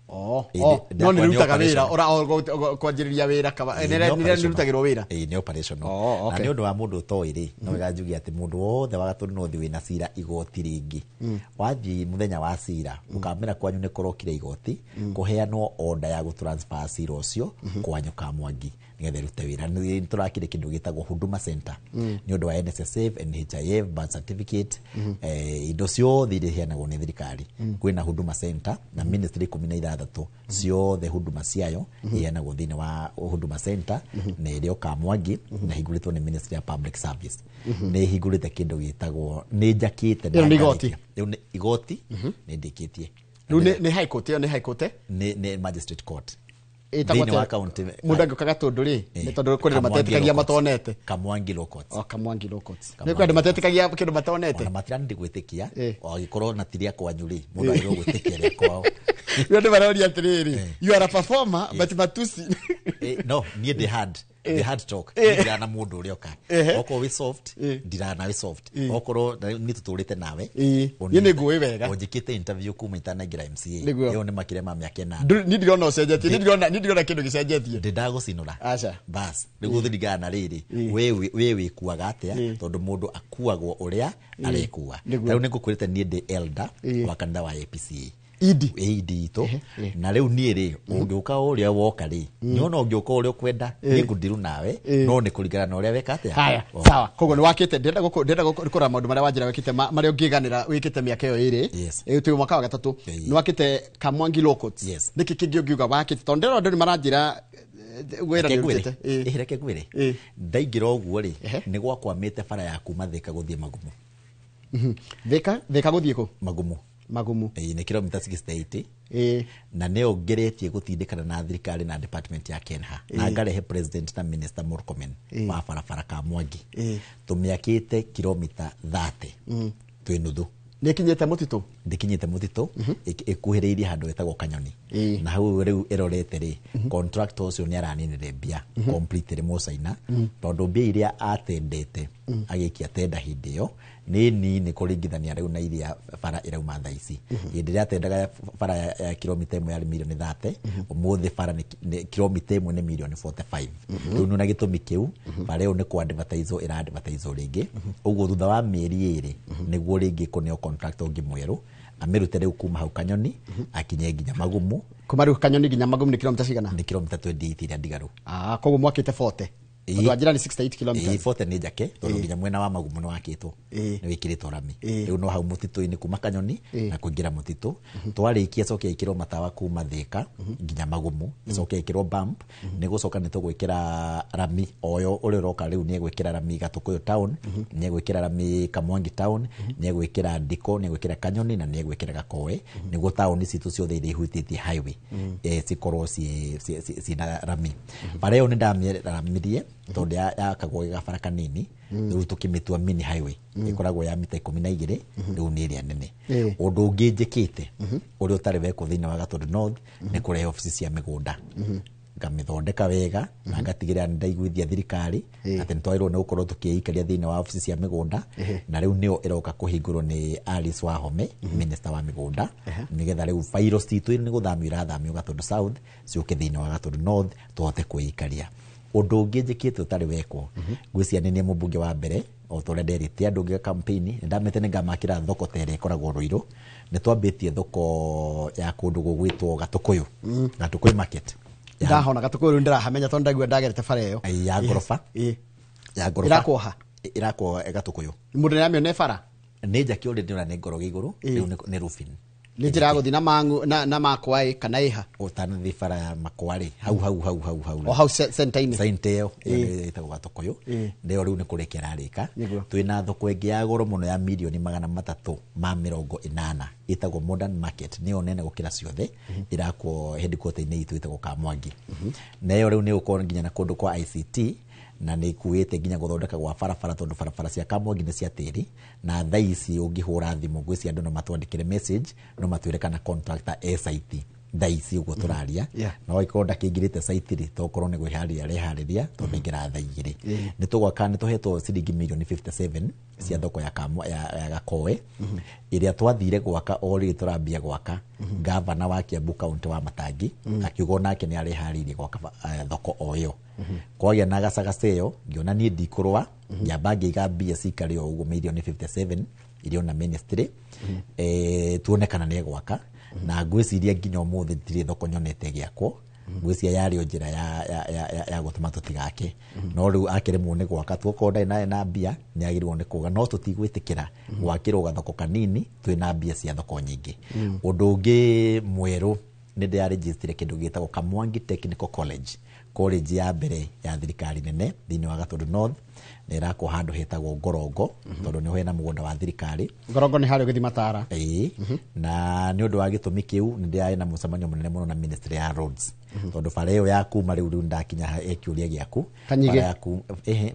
Oh, no nĩ ndakwa nĩ rutaga wĩra operational. ora kwanjĩrĩria wĩra kaba Ĩĩ, nĩ nĩ operational. rutagĩrwo wĩra. Ĩĩ, nĩ operational. Oh, okay. Na nĩ ũndũ wa mũndũ ũtoĩ rĩ, no wega njuge atĩ mũndũ wothe wa Gatũndũ North wĩna cira igoti rĩngĩ, wathiĩ mũthenya wa cira ũkamĩra kwanyu nĩ kũrokire igoti, kũheanwo order ya gũtransfer cira ũcio kwanyu Kamwangi nĩgetha ĩrute wĩra. Nĩ tũrakire kĩndũ gĩtagwo Huduma Center nĩ ũndũ wa NSSF, NHIF, birth certificate, indo ciothe iria iheanagwo nĩ thirikari. Kwĩna Huduma Center na ministry 16 ciothe huduma ciayo iheanagwo thĩinĩ wa Huduma Center, na ĩrĩ o Kamwangi na hingũrĩtwo nĩ Ministry ya Public Service. Nĩ hingũrĩte kĩndũ gĩtagwo, nĩ njakĩte na Ĩno nĩ igoti? ngarĩkia. Rĩu nĩ igoti nĩ ndĩkĩtie. Rĩu nĩ high court? Ĩyo nĩ high court, eh? Nĩ magistrate court. Ĩtagwo Thĩinĩ wa atĩa? county. Mũndũ angĩũka Gatũndũ rĩ, nĩ tondũ kũrĩ andũ Kamwangi matetĩkagia Law Courts. matonete. Kamwangi Law Courts. O Kamwangi Law Courts. Kamwangi Nĩ kũrĩ andũ Law Courts. matetĩkagia kĩndũ matonete. Ona matirani gwĩtĩkia. Angĩkorwo na ti rĩa kwanyu rĩ, mũndũ agĩrĩirwo gwĩtĩkia rĩa kwao. Rĩu andũ maroria atĩrĩrĩ, you are a performer but matusi. No niĩ ndĩ hard, ndĩ hard talk. Niĩ ndirana mũndũ ũrĩa ũka okorwo wĩ soft, ndirana wĩ soft. Okorwo na niĩ tũtũrĩte nawe. Niĩ nĩ ngũĩ wega. Ũnjĩkĩte interview kuma itanaingĩra MCA. Nĩguo. Ĩyo nĩ makĩria ma mĩaka 8. Niĩ ndirona ũcenjetie, niĩ ndirona kĩndũ gĩcenjetie. Ndĩ ndagũcinũra. Aca. Bas, rĩu gũthiringana na rĩrĩ, we wĩkuaga atĩa, tondũ mũndũ akuagwo ũrĩa arekua. Nĩguo. Rĩu nĩ ngũkwĩrĩte niĩ ndĩ elder wa kanitha wa APCA. Idi. Ĩindi itũ. Na rĩu niĩ rĩ, ũngĩũka ũrĩa woka rĩ, nĩona ũngĩũka ũrĩa ũkwenda, niĩ ngũndiru nawe, no nĩ kũringana na ũrĩa weka atĩa. Haya, Oh. sawa. Koguo nĩ wakĩte, ndĩrenda kũrora maũndũ marĩa wanjĩra wĩkĩte, marĩa ũngĩganĩra wĩkĩte mĩaka ĩyo ĩrĩ. Twĩ mwaka wa gatatũ. Nĩ wakĩte Kamwangi Law Courts. Yes. Nĩkĩ kĩngĩ ũngiuga wakĩte? Tondũ ndĩrona andũ nĩ maranjĩra wĩra Reke nĩ ngwĩre. ũrutĩte. Reke ngwĩre. Ndaingĩra ũguo rĩ, nĩ gwakwamĩte bara ya kuma Thĩka gũthiĩ Magumu. Thĩka gũthiĩ kũ? Magumu. Magumu. Ĩĩ, nĩ kilomita 68. Na nĩyo ngeretie gũtindĩkana na thirikari na department ya Kenha na ngarehe president na minister Murkomen wa barabara Kamwangi. Tũmĩakĩte kilomita 30 twĩ nuthu. Nĩ ĩkinyĩte mũtitũ? Ndĩkinyĩte mũtitũ, ĩkuhĩrĩirie handũ ĩtagwo Kanyoni. Na hau rĩu ĩrorete rĩ, contractor ũcio nĩ araninire mbia completely mũcaina, tondũ mbia iria atendete agĩikia tenda hĩndĩ ĩyo nĩ nini kũringithania rĩu na iria bara ĩrauma thaa ici. Hĩndĩ ĩrĩa atendaga bara ya kilomita 1 yarĩ mirioni 30, ũmũthĩ bara nĩ kilomita 1 nĩ mirioni 45. Rĩu nĩ na gĩtũmi kĩu bara ĩyo nĩ kũ-advertise ĩra-advertise rĩngĩ. Ũguo thutha wa mĩeri 2 nĩguo rĩngĩ kũneo contractor ũngĩ mwerũ amĩrute rĩu kuma hau Kanyoni akinye nginya Magumu. Kuma rĩu Kanyoni nginya Magumu nĩ kilomita cigana? Nĩ kilomita 28 iria ndigaru. Koguo mwakĩte 40. Tondũ wa njĩra nĩ 68 kilometers. Ĩĩ, 40 nĩ njake, tondũ nginya mwena wa Magumu nĩ wakĩtwo, nĩ wĩkĩrĩtwo rami. Rĩu no hau mũtitũ-inĩ kuma Kanyoni na kũingĩra mũtitũ. Twarĩkia coke ĩkĩrwo matawa kuma Thĩka nginya Magumu, coke ĩkĩrwo bump. Nĩ gũcoka nĩ tũgwĩkĩra rami oyo ũrĩa ũroka rĩu, nĩ egwĩkĩra rami Gatũkũyũ town, nĩ egwĩkĩra rami Kamwangi town, nĩ egwĩkĩra Ndiko, nĩ egwĩkĩra Kanyoni na nĩ egwĩkĩra Gakoe, nĩguo taũni citũ ciothe iria ihutĩtie highway cikorwo ciĩna rami. Bara ĩyo nĩ ndamĩramirie tondũ yakagwo gabara kanini, rĩu tũkĩmĩtua mini highway, ĩkoragwo ya mita 12, rĩu nĩ ĩrĩa nene. Ũndũ ũngĩ njĩkĩte ũrĩa ũtarĩ wekwo thĩinĩ wa Gatũndũ North nĩ kũrehe obici cia mĩgũnda, ngamĩthondeka wega na ngatigĩrĩra nĩ ndaiguithia thirikari atĩ nĩ twagĩrĩirwo nĩ gũkorwo tũkĩikaria thĩinĩ wa obici cia mĩgũnda. Na rĩu nĩyo ĩroka kũhingũrwo nĩ Alice Wahome, minister wa mĩgũnda, nĩgetha rĩu bairo citũ nĩ gũthamio irathamio Gatũndũ South ciũke thĩinĩ wa Gatũndũ North tũhote kwĩikaria. Ũndũ ũngĩ njĩkĩte ũtarĩ wekwo, ngwĩciria nĩ niĩ mũmbunge wa mbere, o ta ũrĩa nderĩte andũ ngĩka campaign, nĩ ndamĩte nĩ ngamakĩra thoko ta ĩrĩa ĩkoragwo Rũirũ. Nĩ twambĩtie thoko ya kũndũ gũgwĩtwo Gatũkũyũ, Gatũkũyũ market. Ndahona Gatũkũyũ rĩu, ndĩrahamenya tondũ ndaigua ndagerete bara ĩyo. Ya ngoroba. Ya ngoroba. Ĩrakwo ha? Ĩrakwo Gatũkũyũ. Mũndũ nĩamĩone bara? Nĩ njake already, ona nĩ ngoroge igũrũ. Rĩu nĩ roofing. Nĩ njĩra ya gũthiĩ na mangu na makwaĩ kana ĩha? Ũtanathiĩ bara ya Makwarĩ, hau hau hau hau hau. O hau center-inĩ. Center ĩyo, ĩyo nĩ ĩtagwo Gatũkũyũ. Nĩyo rĩu nĩ kũrĩkia ĩrarĩka. Twĩna thoko ĩngĩ ya goro mũno ya 380,000,000, ĩtagwo Modern Market, nĩyo nene gũkĩra ciothe, ĩrakwo headquarter-inĩ itũ ĩtagwo Kamwangi. Na ĩyo rĩu nĩ ĩgũkorwo nginya na kũndũ kwa ICT, na nĩ ĩkuĩte nginya gũthondeka gwa barabara, tondũ barabara cia Kamwangi nĩ cia tĩri. Na thaa ici ũngĩhũra thimũ, ngwĩciria andũ no matwandĩkĩre message, no matwĩre kana contractor e site thaa ici ũguo tũraria. No ĩkorwo ndakĩingĩrĩte site rĩ, tokorwo nĩ kwĩharĩria areharĩria, tondũ aingĩraga thaa 2. Nĩ tũgwaka, nĩ tũhetwo ciringi mirioni 57 cia thoko ya Kamwa, ya Gakoe, ĩrĩa twathire gwaka. O rĩrĩ tũrambia gwaka, gavana wa Kiambu County wa Matangi akiuga onake nĩ areharĩirie gwaka thoko o ĩyo. Kwagĩa na gacagaca ĩyo, ngĩona niĩ ndikũrũa, ngĩamba ngĩiga mbia cikare o ũguo, mirioni 57 iria ona ministry, tuone kana nĩ egwaka. Na ngwĩciria nginya ũmũthĩ ndirĩ thoko nyonete ĩgĩakwo. Ngwĩciria yarĩ o njĩra ya gũtũma tũtigake, no rĩu akĩremwo nĩ gwaka, tuokorwo ndarĩ na mbia, nĩ agĩrĩirwo nĩ kuga, no tũtigwĩtĩkĩra gwakĩrwo gathoko kanini twĩna mbia cia thoko nyingĩ. Ũndũ ũngĩ mwerũ, nĩ ndĩrarĩnjĩstire kĩndũ gĩtagwo Kamwangi Technical College, college ya mbere ya thirikari nene thĩinĩ wa Gatũndũ North, na ĩrakwo handũ hetagwo Ngorongo, tondũ nĩho hena mũgũnda wa thirikari. Ngorongo nĩ harĩa ũgĩthiĩ Matara? Ĩĩ. Na nĩ ũndũ wa gĩtũmi kĩu, nĩ ndĩrarĩ na mũcemanio mũnene mũno na ministry ya roads, tondũ bara ĩyo ya kuma rĩu ndakinya kĩũria gĩaku. Kanyige.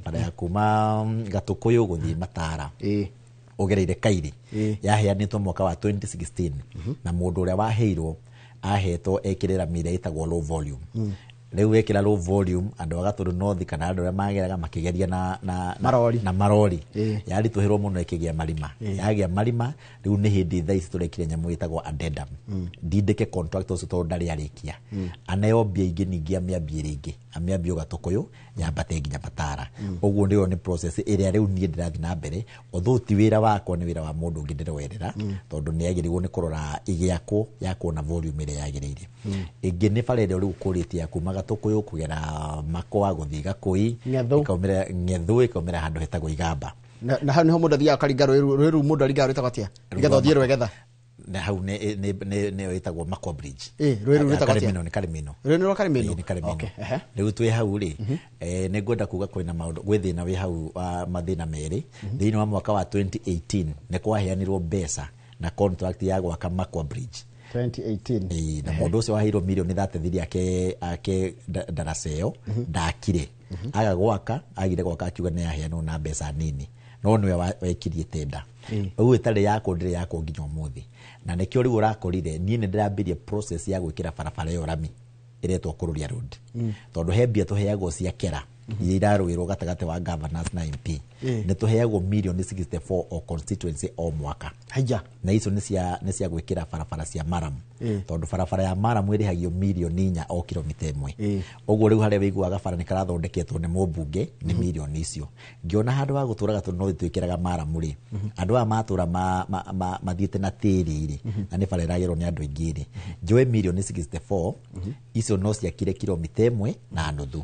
Bara ya kuma Gatũkũyũ gũthiĩ Matara ũgereire Kairi, yaheanĩtwo mwaka wa 2016, na mũndũ ũrĩa waheirwo ahetwo ekĩre rami ĩrĩa ĩtagwo low volume. Rĩu wekĩra low volume, andũ a Gatũndũ North kana andũ arĩa mageraga makĩgeria na Marori. Na marori, yaritũhĩrwo mũno, ĩkĩgĩa marima. Yagĩa marima, rĩu nĩ hĩndĩ thaa ici tũrekire nyamũ ĩtagwo addendum, ndindĩke contract ũcio tondũ ndarĩ arĩkia, aneo mbia ingĩ, ningĩ amĩambie rĩngĩ, amĩambie Gatũkũyũ yambate nginya Matara. Ũguo nĩyo nĩ process ĩrĩa rĩu niĩ ndĩrathiĩ na mbere, although ti wĩra wakwa, nĩ wĩra wa mũndũ ũngĩ ndĩroerera, tondũ nĩ agĩrĩirwo nĩ kũrora ĩgĩakwo yakwo na volume ĩrĩa yagĩrĩire. Ĩngĩ nĩ bara ĩrĩa rĩu ũkũrĩtie ya kuma Gatũkũyũ kũgera Makwa gũthiĩ Gakũi. Ng'ethũ. Ĩkaumĩra Ng'ethũ, ĩkaumĩra handũ hetagwo Igamba. Na hau nĩho mũndũ athiaga akaringa rũĩ rũĩ rũu, mũndũ aringaga rwĩtagwo atĩa nĩgetha ũthiĩ Rwegetha? Na hau nĩyo ĩtagwo Makwa Bridge. Rũĩ rũu rwĩtagwo atĩa? Karimino, nĩ Karimino. Rũĩ nĩ rwa Karimino? Ĩĩ, nĩ Karimino. Okay, ehe. Rĩu twĩ hau rĩ, nĩ ngwenda kuga kwĩna maũndũ, gwĩ thĩna wĩ hau wa mathĩna merĩ. Thĩinĩ wa mwaka wa 2018 nĩ kwaheanirwo mbeca na contract ya gwaka Makwa Bridge. 2018? Ĩĩ, na mũndũ ũcio waheirwo mirioni 33 ake ndaraca ĩyo, ndakire, aga gwaka, agire gwaka akiuga nĩ yaheanwo na mbeca nini, no nĩwe wekirie tenda rĩu ĩtarĩ yakwo, ndĩrĩ yakwo nginya ũmũthĩ. Na nĩkĩo rĩu ũrakorire niĩ nĩ ndĩrambirie process ya gwĩkĩra barabara ĩyo rami ĩretwo Kũrũria Road, tondũ he mbia tũheagwo cia kera iria irarũĩrwo gatagatĩ wa governors na MP. Nĩ tũheagwo mirioni 64 o constituency o mwaka. Haija. Na icio nĩ cia gwĩkĩra barabara cia maram, tondũ barabara ya maram ĩrĩhagio mirioni 4 o kilomita 1. Ũguo rĩu harĩa wĩiguaga bara nĩ karathondeketwo nĩ mũmbunge nĩ mirioni icio. Ngĩona handũ ha gũtũraga tondũ no twĩkĩraga maram rĩ, andũ aya matũra mathiĩte na tĩri rĩ, na nĩ bara ĩragerwo nĩ andũ aingĩ rĩ, njoe mirioni 64 icio no ciakire kilomita 1.5.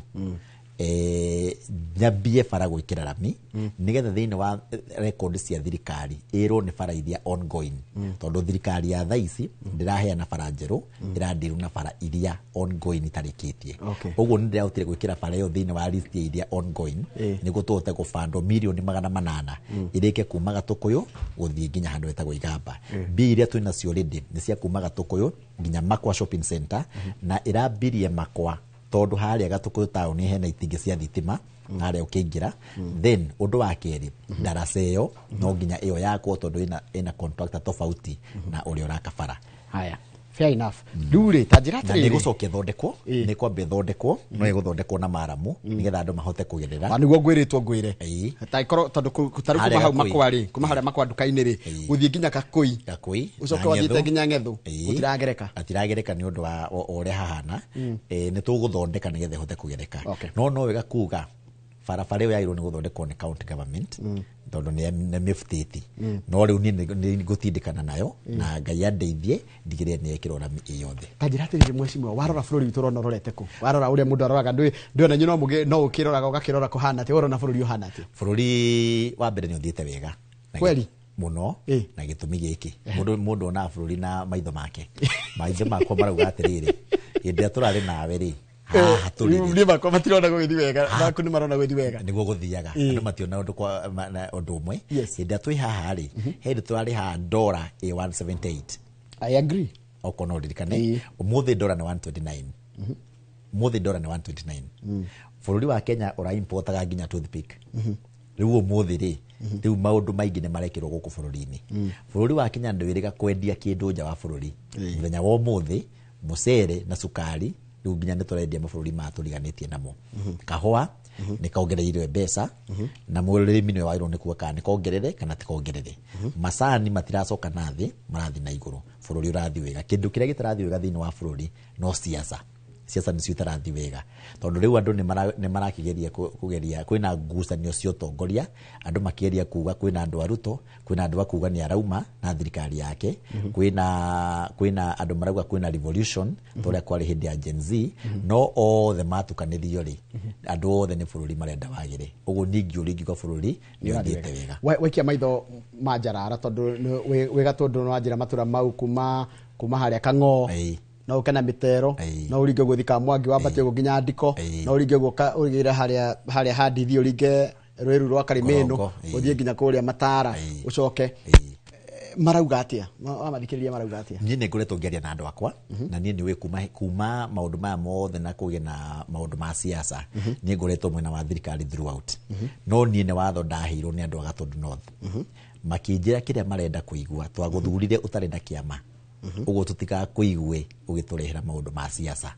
Nyambie bara gwĩkĩra rami nĩgetha thĩinĩ wa record cia thirikari ĩrwo nĩ bara iria ongoing, tondũ thirikari ya thaa ici ndĩraheana bara njerũ, ĩrandiru na bara iria ongoing itarĩkĩtie. Ũguo nĩ ndĩrahotire gwĩkĩra bara ĩyo thĩinĩ wa list ya iria ongoing, nĩguo tũhote gũbandwo 800,000,000 ĩrĩke kuma Gatũkũyũ gũthiĩ nginya handũ hetagwo Igamba. Mbia iria twĩ nacio already nĩ cia kuma Gatũkũyũ nginya Makwa Shopping Center, na ĩrambirie Makwa tondũ harĩa Gatũkũyũ taũni hena itingĩ cia thitima harĩa ũkĩingĩra. Then ũndũ wa kerĩ, ndaraca ĩyo no nginya ĩyo yakwo tondũ ĩna contractor tofauti na ũrĩa ũraka bara. Haya, fair enough. Rĩu rĩ, ta njĩra Na atĩrĩrĩ. nĩ gũcokia thondekwo, nĩ kwamba ĩthondekwo, no ĩgũthondekwo na maramu nĩgetha andũ mahote kũgerera. Ah, nĩguo ngwĩrĩtwo ngwĩre. Ĩĩ. Ta ikorwo tondũ tarĩu Harĩa kuma hau Gakũi. Makwa rĩ, kuma harĩa Makwa nduka-inĩ rĩ, gũthiĩ nginya Gakũi, Gakũi ũcoke na wathiĩte Ng'ethu. nginya Ng'ethu, gũtiragereka. Atiragereka nĩ ũndũ wa ũrĩa hahana. Nĩ tũgũthondeka nĩgetha ĩhote kũgereka. No no wega kuga barabara ĩyo yagĩrĩirwo nĩ gũthondekwo nĩ county government tondũ nĩ mĩbutĩti, no rĩu niĩ nĩ ngũtindĩkana nayo na Ngai andeithie ndigĩrĩre nĩ yekĩrwo rami ĩ yothe. Ta njĩra atĩrĩrĩ, mheshimiwa, warora bũrũri witũ ũrona ũrorete kũ? Warora ũrĩa mũndũ aroraga, ndwĩ ona inyuĩ no mũgĩ no ũkĩroraga ũgakĩrora kũhana atĩa, ũrona bũrũri ũhana atĩa? Bũrũri wa mbere nĩ ũthiĩte wega. Na Kweli? Mũno. Na gĩtũmi gĩkĩ, mũndũ onaga bũrũri na maitho make. Maitho makwa marauga atĩrĩrĩ, hĩndĩ ĩrĩa tũrarĩ nawe rĩ, haha tũrĩ rĩ, Niĩ makwa matirona gũgĩthiĩ wega, maku nĩ marona gũgĩthiĩ wega. Nĩguo gũthiaga, andũ mationa ũndũ kwa na ũndũ ũmwe. Hĩndĩ ĩrĩa twĩ haha rĩ, he hĩndĩ tũrarĩ haha ndora ĩ 178. I agree. Okorwo no ũririkane, ũmũthĩ ndora nĩ 129. Ũmũthĩ ndora nĩ 129. Bũrũri wa Kenya ũraimportaga nginya toothpick. Rĩu ũmũthĩ rĩ, rĩu maũndũ maingĩ nĩ marekĩrwo gũkũ bũrũri-inĩ. Bũrũri wa Kenya ndwĩrĩga kwendia kĩndũ nja wa bũrũri. Mũthenya wa ũmũthĩ mũcere na cukari rĩu nginya nĩ tũrendia mabũrũri maya tũriganĩtie namo. Kahũa nĩ kongereirwe mbeca, na mũrĩmi nĩwe wagĩrĩirwo nĩ kuga kana nĩ kongerere kana ti kongerere. Macani matiracoka na thĩ, marathiĩ na igũrũ. Bũrũri ũrathiĩ wega. Kĩndũ kĩrĩa gĩtarathiĩ wega thĩinĩ wa bũrũri no siasa. Siasa nĩcio itarathiĩ wega tondũ rĩu andũ nĩ marakĩgeria kũgeria, kwĩna ngucanio cia ũtongoria, andũ makĩgeria kuga kwĩna andũ a Ruto, kwĩna andũ a kuga nĩ arauma na thirikari yake, kwĩna andũ marauga kwĩna revolution ta ũrĩa kwarĩ hĩndĩ ya Gen Z. No othe matukanĩrio rĩ, andũ othe nĩ bũrũri marenda wagĩre. Ũguo niĩ ngĩũria ingiuga bũrũri nĩ ũthiĩte wega. Waikia maitho ma njarara tondũ wĩ Gatũndũ no wanjĩra matũra mau kuma harĩa Kang'oo, no ũke na mĩtero, no ũringe ũguo ũthiĩ Kamwangi, wambate ũguo nginya Ndiko, no ũringe ũguo ũgĩre harĩa Handithi, ũringe rũĩ rwa Karimĩnũ, Ngorongo, ũthiĩ nginya kũrĩa Matara, ũcoke. Marauga atĩa? Wamathikĩrĩria marauga atĩa? Niĩ nĩ ngoretwo ngĩaria na andũ akwa, na niĩ nĩũĩ kuma maũndũ maya mothe na kũgĩa na maũndũ ma siasa, niĩ ngoretwo mwena wa thirikari throughout. No niĩ nĩ watho ndaheirwo nĩ andũ a Gatũndũ North, makĩnjĩra kĩrĩa marenda kũigua, twagũthurire ũtarĩ na kĩama, ũguo tũtigakũigue ũgĩtũrehera maũndũ ma siasa,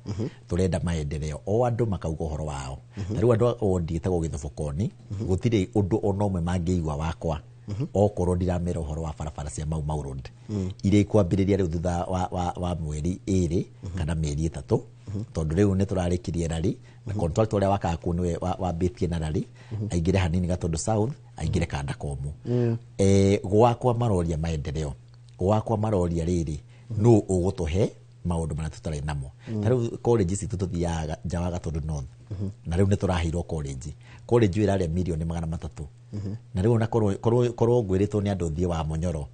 tũrenda maendeleo. O andũ makauga ũhoro wao. Ta rĩu andũ a wondi ĩtagwo Gĩthobokoni, gũtirĩ ũndũ ona ũmwe mangĩigua wakwa okorwo ndiramera ũhoro wa barabara cia Mau Mau Road iria ikwambĩrĩria rĩu thutha wa mweri 2 kana mĩeri 3, tondũ rĩu nĩ tũrarĩkirie rari na contractor ũrĩa wakaga kũu nĩwe wambĩtie na rari aingĩre hanini Gatũndũ South, aingĩre kanda komũ. Gwakwa maroria maendeleo, gwakwa maroria rĩrĩ, nũ ũgũtũhe maũndũ marĩa tũtarĩ namo. Ta rĩu college citũ tũthiaga nja wa Gatũndũ North, na rĩu nĩ tũraheirwo college. College ĩyo ĩrarĩa 300,000,000. Na rĩu ona korwo ngwĩrĩtwo nĩ andũ thiĩ wa Mũnyoro,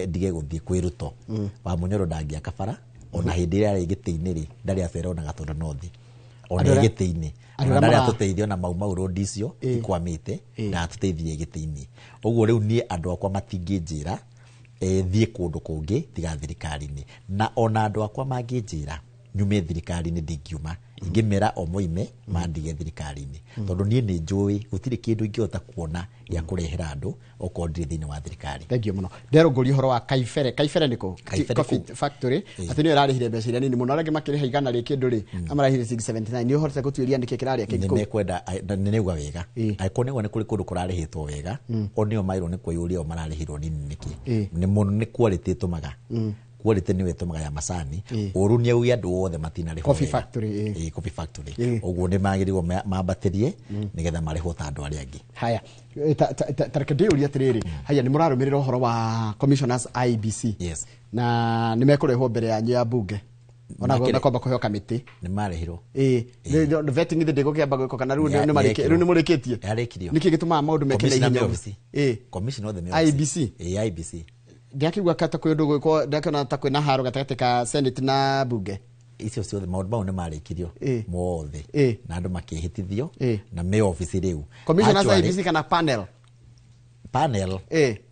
ndige gũthiĩ kwĩ Ruto. Wa Mũnyoro ndangĩaka bara, ona hĩndĩ ĩrĩa arĩ gĩtĩ-inĩ rĩ, ndarĩ acera ona Gatũndũ North. Ona Andũ arĩa- gĩtĩ-inĩ. andũ Ona arĩa ndarĩ atũteithia ona Mau Mau Road icio ikwamĩte, ndatũteithirie gĩtĩ-inĩ. Ũguo rĩu niĩ andũ akwa matingĩnjĩra, thiĩ kũndũ kũngĩ tiga thirikari-inĩ. Na ona andũ akwa mangĩnjĩra nyume thirikari-inĩ ndingiuma, ingĩmera o moime mandige thirikari-inĩ, tondũ niĩ nĩ njũĩ gũtirĩ kĩndũ ingĩhota kuona gĩa kũrehera andũ okorwo ndirĩ thĩinĩ wa thirikari. Thank you mũno. Nderũngũria ũhoro wa Kaibere. Kaibere nĩ kũ? Kaibere Coffee kũ? Factory. Atĩ nĩyo ĩrarĩhire mbeca iria nini mũno, arĩa angĩ makĩrĩha igana rĩ kĩndũ rĩ, amarahire 679. Nĩ ũhotete gũtuĩria nĩkĩ kĩrarĩa kĩngĩ Nĩ kũu? mekwenda, na nĩ nĩuga wega. Angĩkorwo nĩguo nĩ kũrĩ kũndũ kũrarĩhĩtwo wega, o nĩo mairwo nĩ kwĩyũria o mararĩhirwo nini nĩkĩ. Nĩ mũno nĩ quality ĩtũmaga. Quality nĩyo ĩtũmaga ya macani. Ũru nĩ auge andũ othe matinarĩhwo Coffee wega. Factory, Coffee Factory. Ũguo nĩ magĩrĩirwo mambatĩrie nĩgetha marĩhwo ta andũ arĩa angĩ. Haya, ta reke ndĩyũrie atĩrĩrĩ, haya, nĩ mũrarũmĩrĩra ũhoro wa commissioners IEBC? Yes. Na nĩ mekũrehwo mbere yanyu ya bunge? Ona kwamba kũheo kamĩtĩ. Nĩ marehirwo. Ĩĩ, vetting ithe ndĩgũkĩamba gwĩkwo kana rĩu rĩu nĩ mũrĩkĩtie? Yarĩkirio. Nĩkĩ gĩtũmaga maũndũ meke na ihenya? Ĩĩ, commission othe me IEBC. Ĩĩ, IEBC. Ndĩrakĩigua ta kwĩ ũndũ gwĩkwo, ndĩrakĩona ta kwĩna haro gatagatĩ ka Senate na bunge. Icio ciothe maũndũ mau nĩ marĩkirio mothe na andũ makĩhĩtithio na me obici rĩu. Commissioners IEBC kana panel? Panel.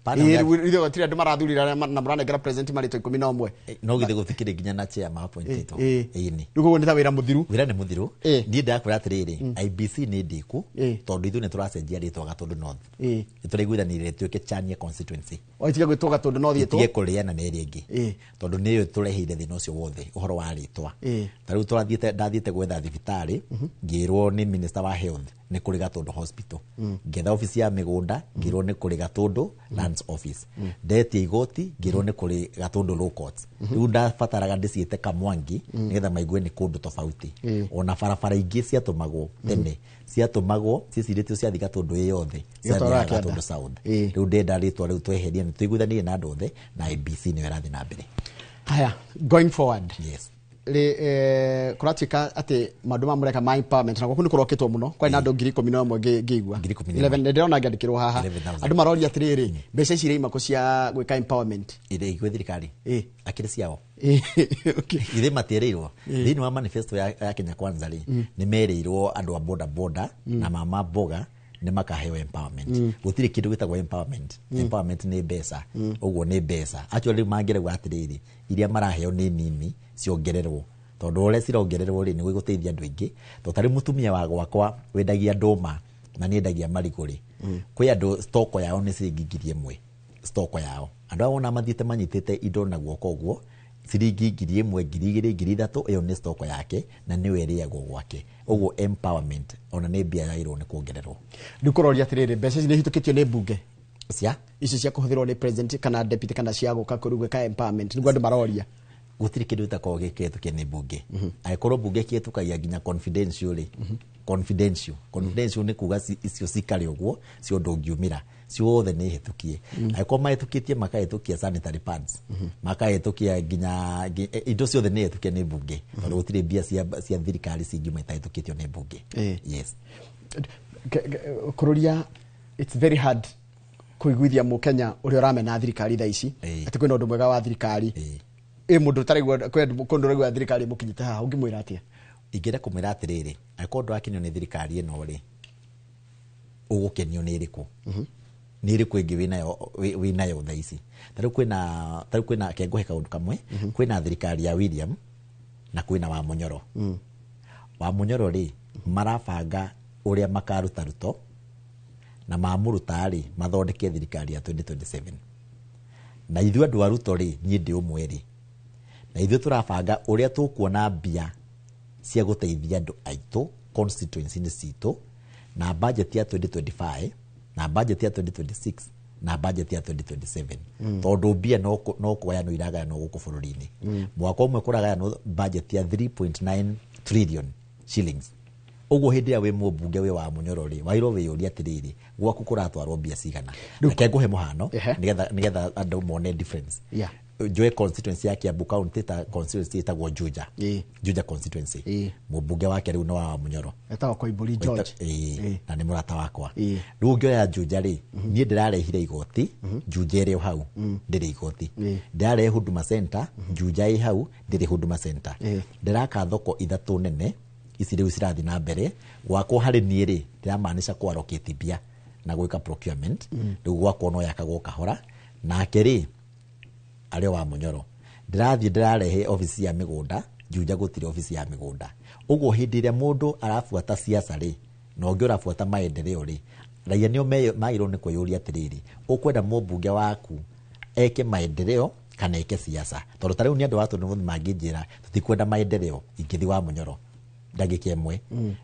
Panel. Gũtirĩ andũ marathurire na mũranengera president marĩtwa 11. No githĩ gũtikĩrĩ nginya na chair ma appointĩtwo. Ĩni. Rĩu koguo nĩ ta wĩra mũthiru. Wĩra nĩ mũthiru. Niĩ ndakwĩra atĩrĩrĩ, IEBC nĩ ndĩku tondũ ithuĩ nĩ tũracenjia rĩtwa Gatũndũ North. Nĩ tũraiguithanĩire rĩtuĩke Chania constituency. O itige gwĩtwo Gatũndũ North ĩtwo. Itige kũrĩana na ĩrĩa ĩngĩ. Tondũ nĩyo tũreheire thĩna ũcio wothe ũhoro wa rĩtwa. Ta rĩu tũrathiĩte ndathiĩte gwetha thibitarĩ ngĩrwo nĩ minister wa health nĩ kũrĩ Gatũndũ hospital. Ngĩetha obici ya mĩgũnda ngĩrwo nĩ kũrĩ Gatũndũ lands office. Ndetia igoti ngĩrwo nĩ kũrĩ Gatũndũ law courts. Rĩu ndabataraga ndĩciĩte Kamwangi nĩgetha maigue nĩ kũndũ tofauti. Ona barabara ingĩ ciatũmagwo tene ciatũmagwo cicirĩtio ciathi Gatũndũ ĩ yothe ciathiaga Gatũndũ South. Rĩu ndenda rĩtwa rĩu tweherie nĩ tũiguithanirie na andũ othe na IEBC nĩyo ĩrathiĩ na mbere. Haya, going forward. Yes. Kũratuĩka atĩ maũndũ ma mũreka ma empowerment na gwaku nĩ kũrokĩtwo mũno kwarĩ na andũ 11,000 ngĩigua 11 ndĩrona ngĩandĩkĩrwo haha andũ maroria atĩrĩrĩ, mbeca ici iraima kũ cia gwĩka empowerment? Irĩ gwĩ thirikari akĩrĩ ciao. Ithe matierĩirwo thĩinĩ wa manifesto ya Kenya Kwanza rĩ, nĩ merĩirwo andũ a boda boda na mama mboga nĩ makaheo empowerment. Gũtirĩ kĩndũ gĩtagwo empowerment. Empowerment nĩ mbeca. Ũguo nĩ mbeca. Actually mangĩrauga atĩrĩrĩ, iria maraheo nĩ nini ciongererwo tondũ ũrĩa cirongererwo rĩ nĩ gũgũteithia andũ aingĩ. Tondũ tarĩ mũtumia wa gwakwa wendagia ndũma na nĩ endagia marigũ rĩ, kwĩ andũ stoko yao nĩ ciringi 1,000 stoko yao. Andũ aya wona mathiĩte manyitĩte indo na guoko ũguo ciringi 1,000, 2,000, 3,000 ĩyo nĩ stoko yake na nĩyo ĩrĩagwo gwake. Ũguo empowerment ona nĩ mbia yagĩrĩirwo nĩ kuongererwo. Rĩu kũroria atĩrĩrĩ, mbeca ici nĩ ihĩtũkĩtio nĩ mbunge cia ici cia kũhũthĩrwo nĩ president kana deputy kana cia gũka kũrĩ gwĩka empowerment, nĩguo andũ maroria. Gũtirĩ kĩndũ gĩtakoragwo gĩkĩhĩtũkie nĩ mbunge. Angĩkorwo mbunge ĩkĩhĩtũkagia nginya confidential rĩ, confidential confidential nĩ kuga icio cikare ũguo cio ndũngiumĩra ciothe nĩ hĩtũkie. Angĩkorwo mahĩtũkĩtie makahĩtũkia sanitary pads, makahĩtũkia nginya indo ciothe nĩ hĩtũkie nĩ mbunge tondũ gũtirĩ mbia cia thirikari cingiuma itahĩtũkĩtio nĩ mbunge. Yes. Kũrũria, it's very hard kũiguithia mũkenya ũrĩa ũramena thirikari thaa ici atĩ kwĩna ũndũ mwega wa thirikari. Ĩ mũndũ ũtaraigua kũndũ ũraigua thirikari ĩmũkinyĩte haha ũngĩmwĩra atĩa? Ingĩenda kũmwĩra atĩrĩrĩ, angĩkorwo ndũrakenio nĩ thirikari ĩno rĩ, ũgũkenio nĩ ĩrĩkũ? Nĩ ĩrĩkũ ĩngĩ wĩnayo thaa ici? Ta rĩu kwĩna kengũhe kaũndũ kamwe, kwĩna thirikari ya William na kwĩna wa Munyoro. Wa Munyoro rĩ, marabanga ũrĩa makaruta Ruto na mamũruta rĩ mathondeke thirikari ya 2027. Na ithuĩ andũ a Ruto rĩ, niĩ ndĩ ũmwe rĩ, na ithuĩ tũrabanga ũrĩa tũkuona mbia cia gũteithia andũ aitũ constituency-inĩ citũ na budget ya 2025 na budget ya 2026 na budget ya 2027. Tondũ mbia no kũgayanwo iragayanwo gũkũ bũrũri-inĩ. Mwaka ũmwe kũragayanwo budget ya 3.9 trillion shillings. Ũguo hĩndĩ ĩrĩa wĩ mũmbunge wĩ wa Munyoro rĩ, wagĩrĩirwo wĩyũrie atĩrĩrĩ, gwaku kũratwarwo mbia cigana? Reke ngũhe mũhano nĩgetha andũ mone difference. Njoe constituency ya Kiambu County ta constituency ĩtagwo Juja. Juja constituency. Mũmbunge wake rĩu nĩ wa Munyoro. Etagwo Koimbũri George. Na nĩ mũrata wakwa. Rĩu ũngĩoya Juja rĩ, niĩ ndĩrarehire igoti, Juja ĩrĩ o hau, ndĩrĩ igoti. Ndĩrarehe Huduma Center, Juja ĩ hau, ndĩrĩ Huduma Center. Ndĩraka thoko 3 nene, ici rĩu cirathiĩ na mbere. Gwakwa harĩ niĩ rĩ, ndĩramaanisha kũ allocate mbia na gwĩka procurement. Rĩu gwakwa no yakagwo kahora. Nake rĩ, arĩ wa Munyoro, ndĩrathiĩ ndĩrarehe obici ya mĩgũnda, Juja gũtirĩ obici ya mĩgũnda. Ũguo hĩndĩ ĩrĩa mũndũ arabuata siasa rĩ, na ũngĩ ũrabuata maendeleo rĩ, raia nĩo magĩrĩirwo nĩ kwĩyũria atĩrĩrĩ, ũkwenda mũmbunge waku eke maendeleo kana eke siasa? Tondũ ta rĩu nĩ andũ a Tũndũ mangĩnjĩra tũtikwenda maendeleo, ingĩthiĩ wa Munyoro ndagĩka ĩmwe.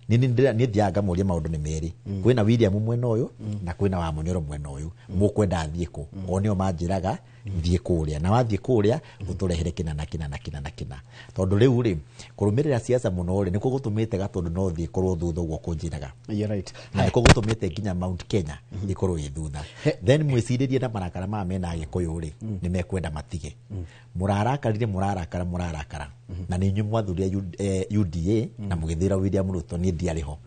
Niĩ thiaga ngamũria maũndũ nĩ merĩ. Kwĩna William mwena ũyũ na kwĩna wa Munyoro mwena ũyũ. Mũkwenda athiĩ kũ? O nĩo manjĩraga Thiĩ kũrĩa, na wathiĩ kũrĩa ũtũrehere kĩna na kĩna na kĩna na kĩna, tondũ rĩu rĩ kũrũmĩrĩra siasa mũno rĩ nĩkuo gũtũmĩte Gatũndũ no thiĩ korwo thutha ũguo kũnjĩraga. You're right. Na nĩkuo gũtũmĩte nginya Mount Kenya ĩkorwo ĩ thutha. Then mwĩcirĩrie na marakara maya mena Agĩkũyũ rĩ, nĩ mekwenda matige. Mũrarakarire, mũrarakara, mũrarakara, na nĩ inyuĩ mwathurire UDA na mũgĩthura William Ruto. Niĩ ndiarĩ ho,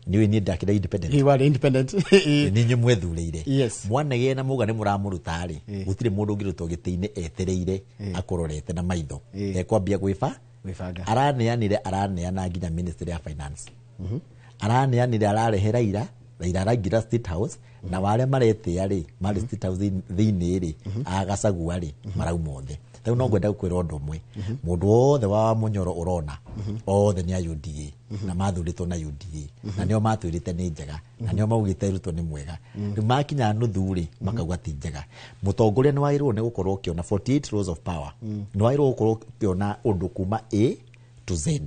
nĩũĩ niĩ ndakĩra independent. You are independent. Nĩ inyuĩ mwethurĩire. Mwanegena mauga nĩ mũramũruta rĩ, gũtirĩ mũndũ ũngĩrutwo gĩtĩ-inĩ etereire akũrorete na maitho. Ekwambia gwĩba Gwĩbanga. Araneanire, araneana nginya Ministry ya Finance, araneanire, ararehe Raila. Raila araingĩra State House, na warĩa maretĩa rĩ marĩ State House thĩinĩ rĩ, agacagua rĩ marauma othe. Rĩu no ngwenda gũkwĩra ũndũ ũmwe: mũndũ wothe wa Mũnyoro ũrona othe nĩ a UDA, na mathurĩtwo na UDA, na nĩo matwĩrĩte nĩ njega, na nĩo maugĩte Ruto nĩ mwega. Rĩu makinya nuthu rĩ, makauga ti njega. Mũtongoria nĩ wagĩrĩirwo nĩ gũkorwo ũkĩona 48 laws of power, nĩ wagĩrĩirwo gũkorwo ũkĩona ũndũ kuma A to Z.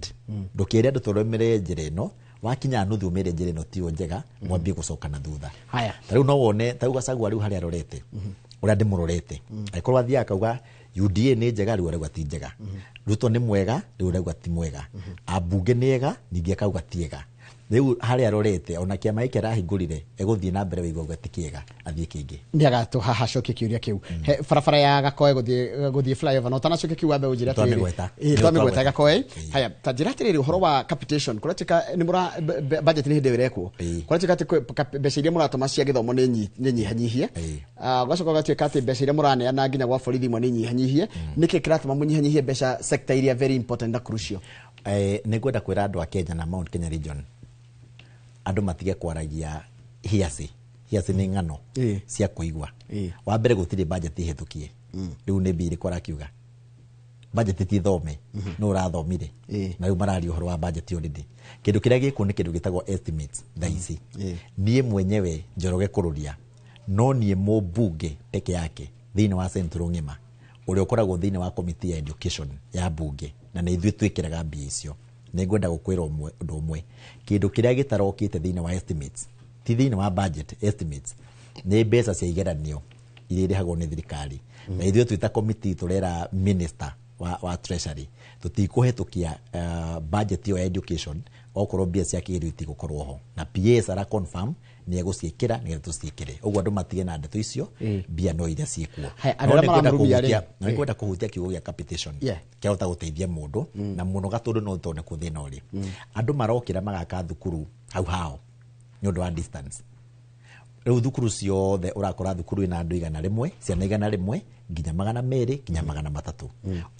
Ndũkĩre andũ tũrũmĩrĩre njĩra ĩno, wakinya nuthu ũmĩre njĩra ĩno tiyo njega, mwambie gũcoka na thutha. Haya. Ta rĩu no wone ta rĩu Gachagua rĩu harĩa arorete, ũrĩa ndĩmũrorete, angĩkorwo athiaga akauga UDA nĩ njega, rĩu arauga ti njega. Ruto nĩ mwega, rĩu arauga ti mwega. Ambunge nĩ ega, ningĩ akauga ti ega. Rĩu harĩa arorete, ona kĩama gĩkĩ arahingũrire egũthiĩ na mbere wĩigua auga ti kĩega, athiĩ kĩngĩ. Nĩ agatũhaha acokie kĩũria kĩu. He barabara ya Gakoe gũthiĩ flyover, na ũtanacokia kĩu wambe ũnjĩre atĩrĩrĩ. Twamĩgweta. Ĩĩ, twamĩgweta Twamĩgweta. Gakoe. Haya, ta njĩra atĩrĩrĩ, ũhoro wa capitation, kũratuĩka nĩ mũra budget nĩ hĩndĩ ĩyo ĩrekwo, kũratuĩka atĩ mbeca iria mũratũma cia gĩthomo nĩ nyihanyihie. Ah, ũgacoka ũgatuĩka atĩ mbeca iria mũraneana nginya gwa borithi imwe nĩ nyihanyihie. Nĩkĩ kĩratũma mũnyihanyihie mbeca sector iria very important na crucial? Nĩ ngwenda kwĩra andũ a Kenya na Mount Kenya region, andũ matige kwaragia hearsay. Hearsay nĩ ng'ano cia kũigua. Wa mbere, gũtirĩ budget ihĩtũkie. Rĩu nĩ mbia irĩkũ arakiuga? Budget ti thome, no ũrathomire. Na rĩu mararia ũhoro wa budget already. Kĩndũ kĩrĩa gĩkuo nĩ kĩndũ gĩtagwo estimates thaa ici. Niĩ mwenyewe Njoroge Kũrũria, no niĩ mũmbunge peke yake thĩinĩ wa Central ng'ima ũrĩa ũkoragwo thĩinĩ wa committee ya education ya mbunge, na nĩ ithuĩ twĩkĩraga mbia icio. Nĩ ngwenda gũkwĩra ũndũ ũmwe: kĩndũ kĩrĩa gĩtarokĩte thĩinĩ wa estimates, ti thĩinĩ wa budget estimates, nĩ mbeca cia igeranio iria irĩhagwo nĩ thirikari. Na ithuĩ twĩ ta committee tũrera minister wa treasury tũtikũhetũkia budget ĩyo ya education okorwo mbia cia kĩgerio itigũkorwo ho, na PS ara confirm nĩ egũciĩkĩra nĩgetha tũciĩkĩre. Ũguo andũ matige na ndeto icio, mbia no iria ciĩkuo. Haya, andũ No arĩa nĩ ngwenda maramũrumia rĩ? no nĩ ngwenda kũhutia kiugo gĩa capitation kĩahota gũteithia mũndũ na mũno Gatũndũ no tondũ nĩkuo thĩna ũrĩ. Andũ marokĩra magaka thukuru hau hao nĩ ũndũ wa distance. Rĩu thukuru ciothe ũrakora thukuru ĩna andũ 100, ciana 100 nginya 200 nginya 300.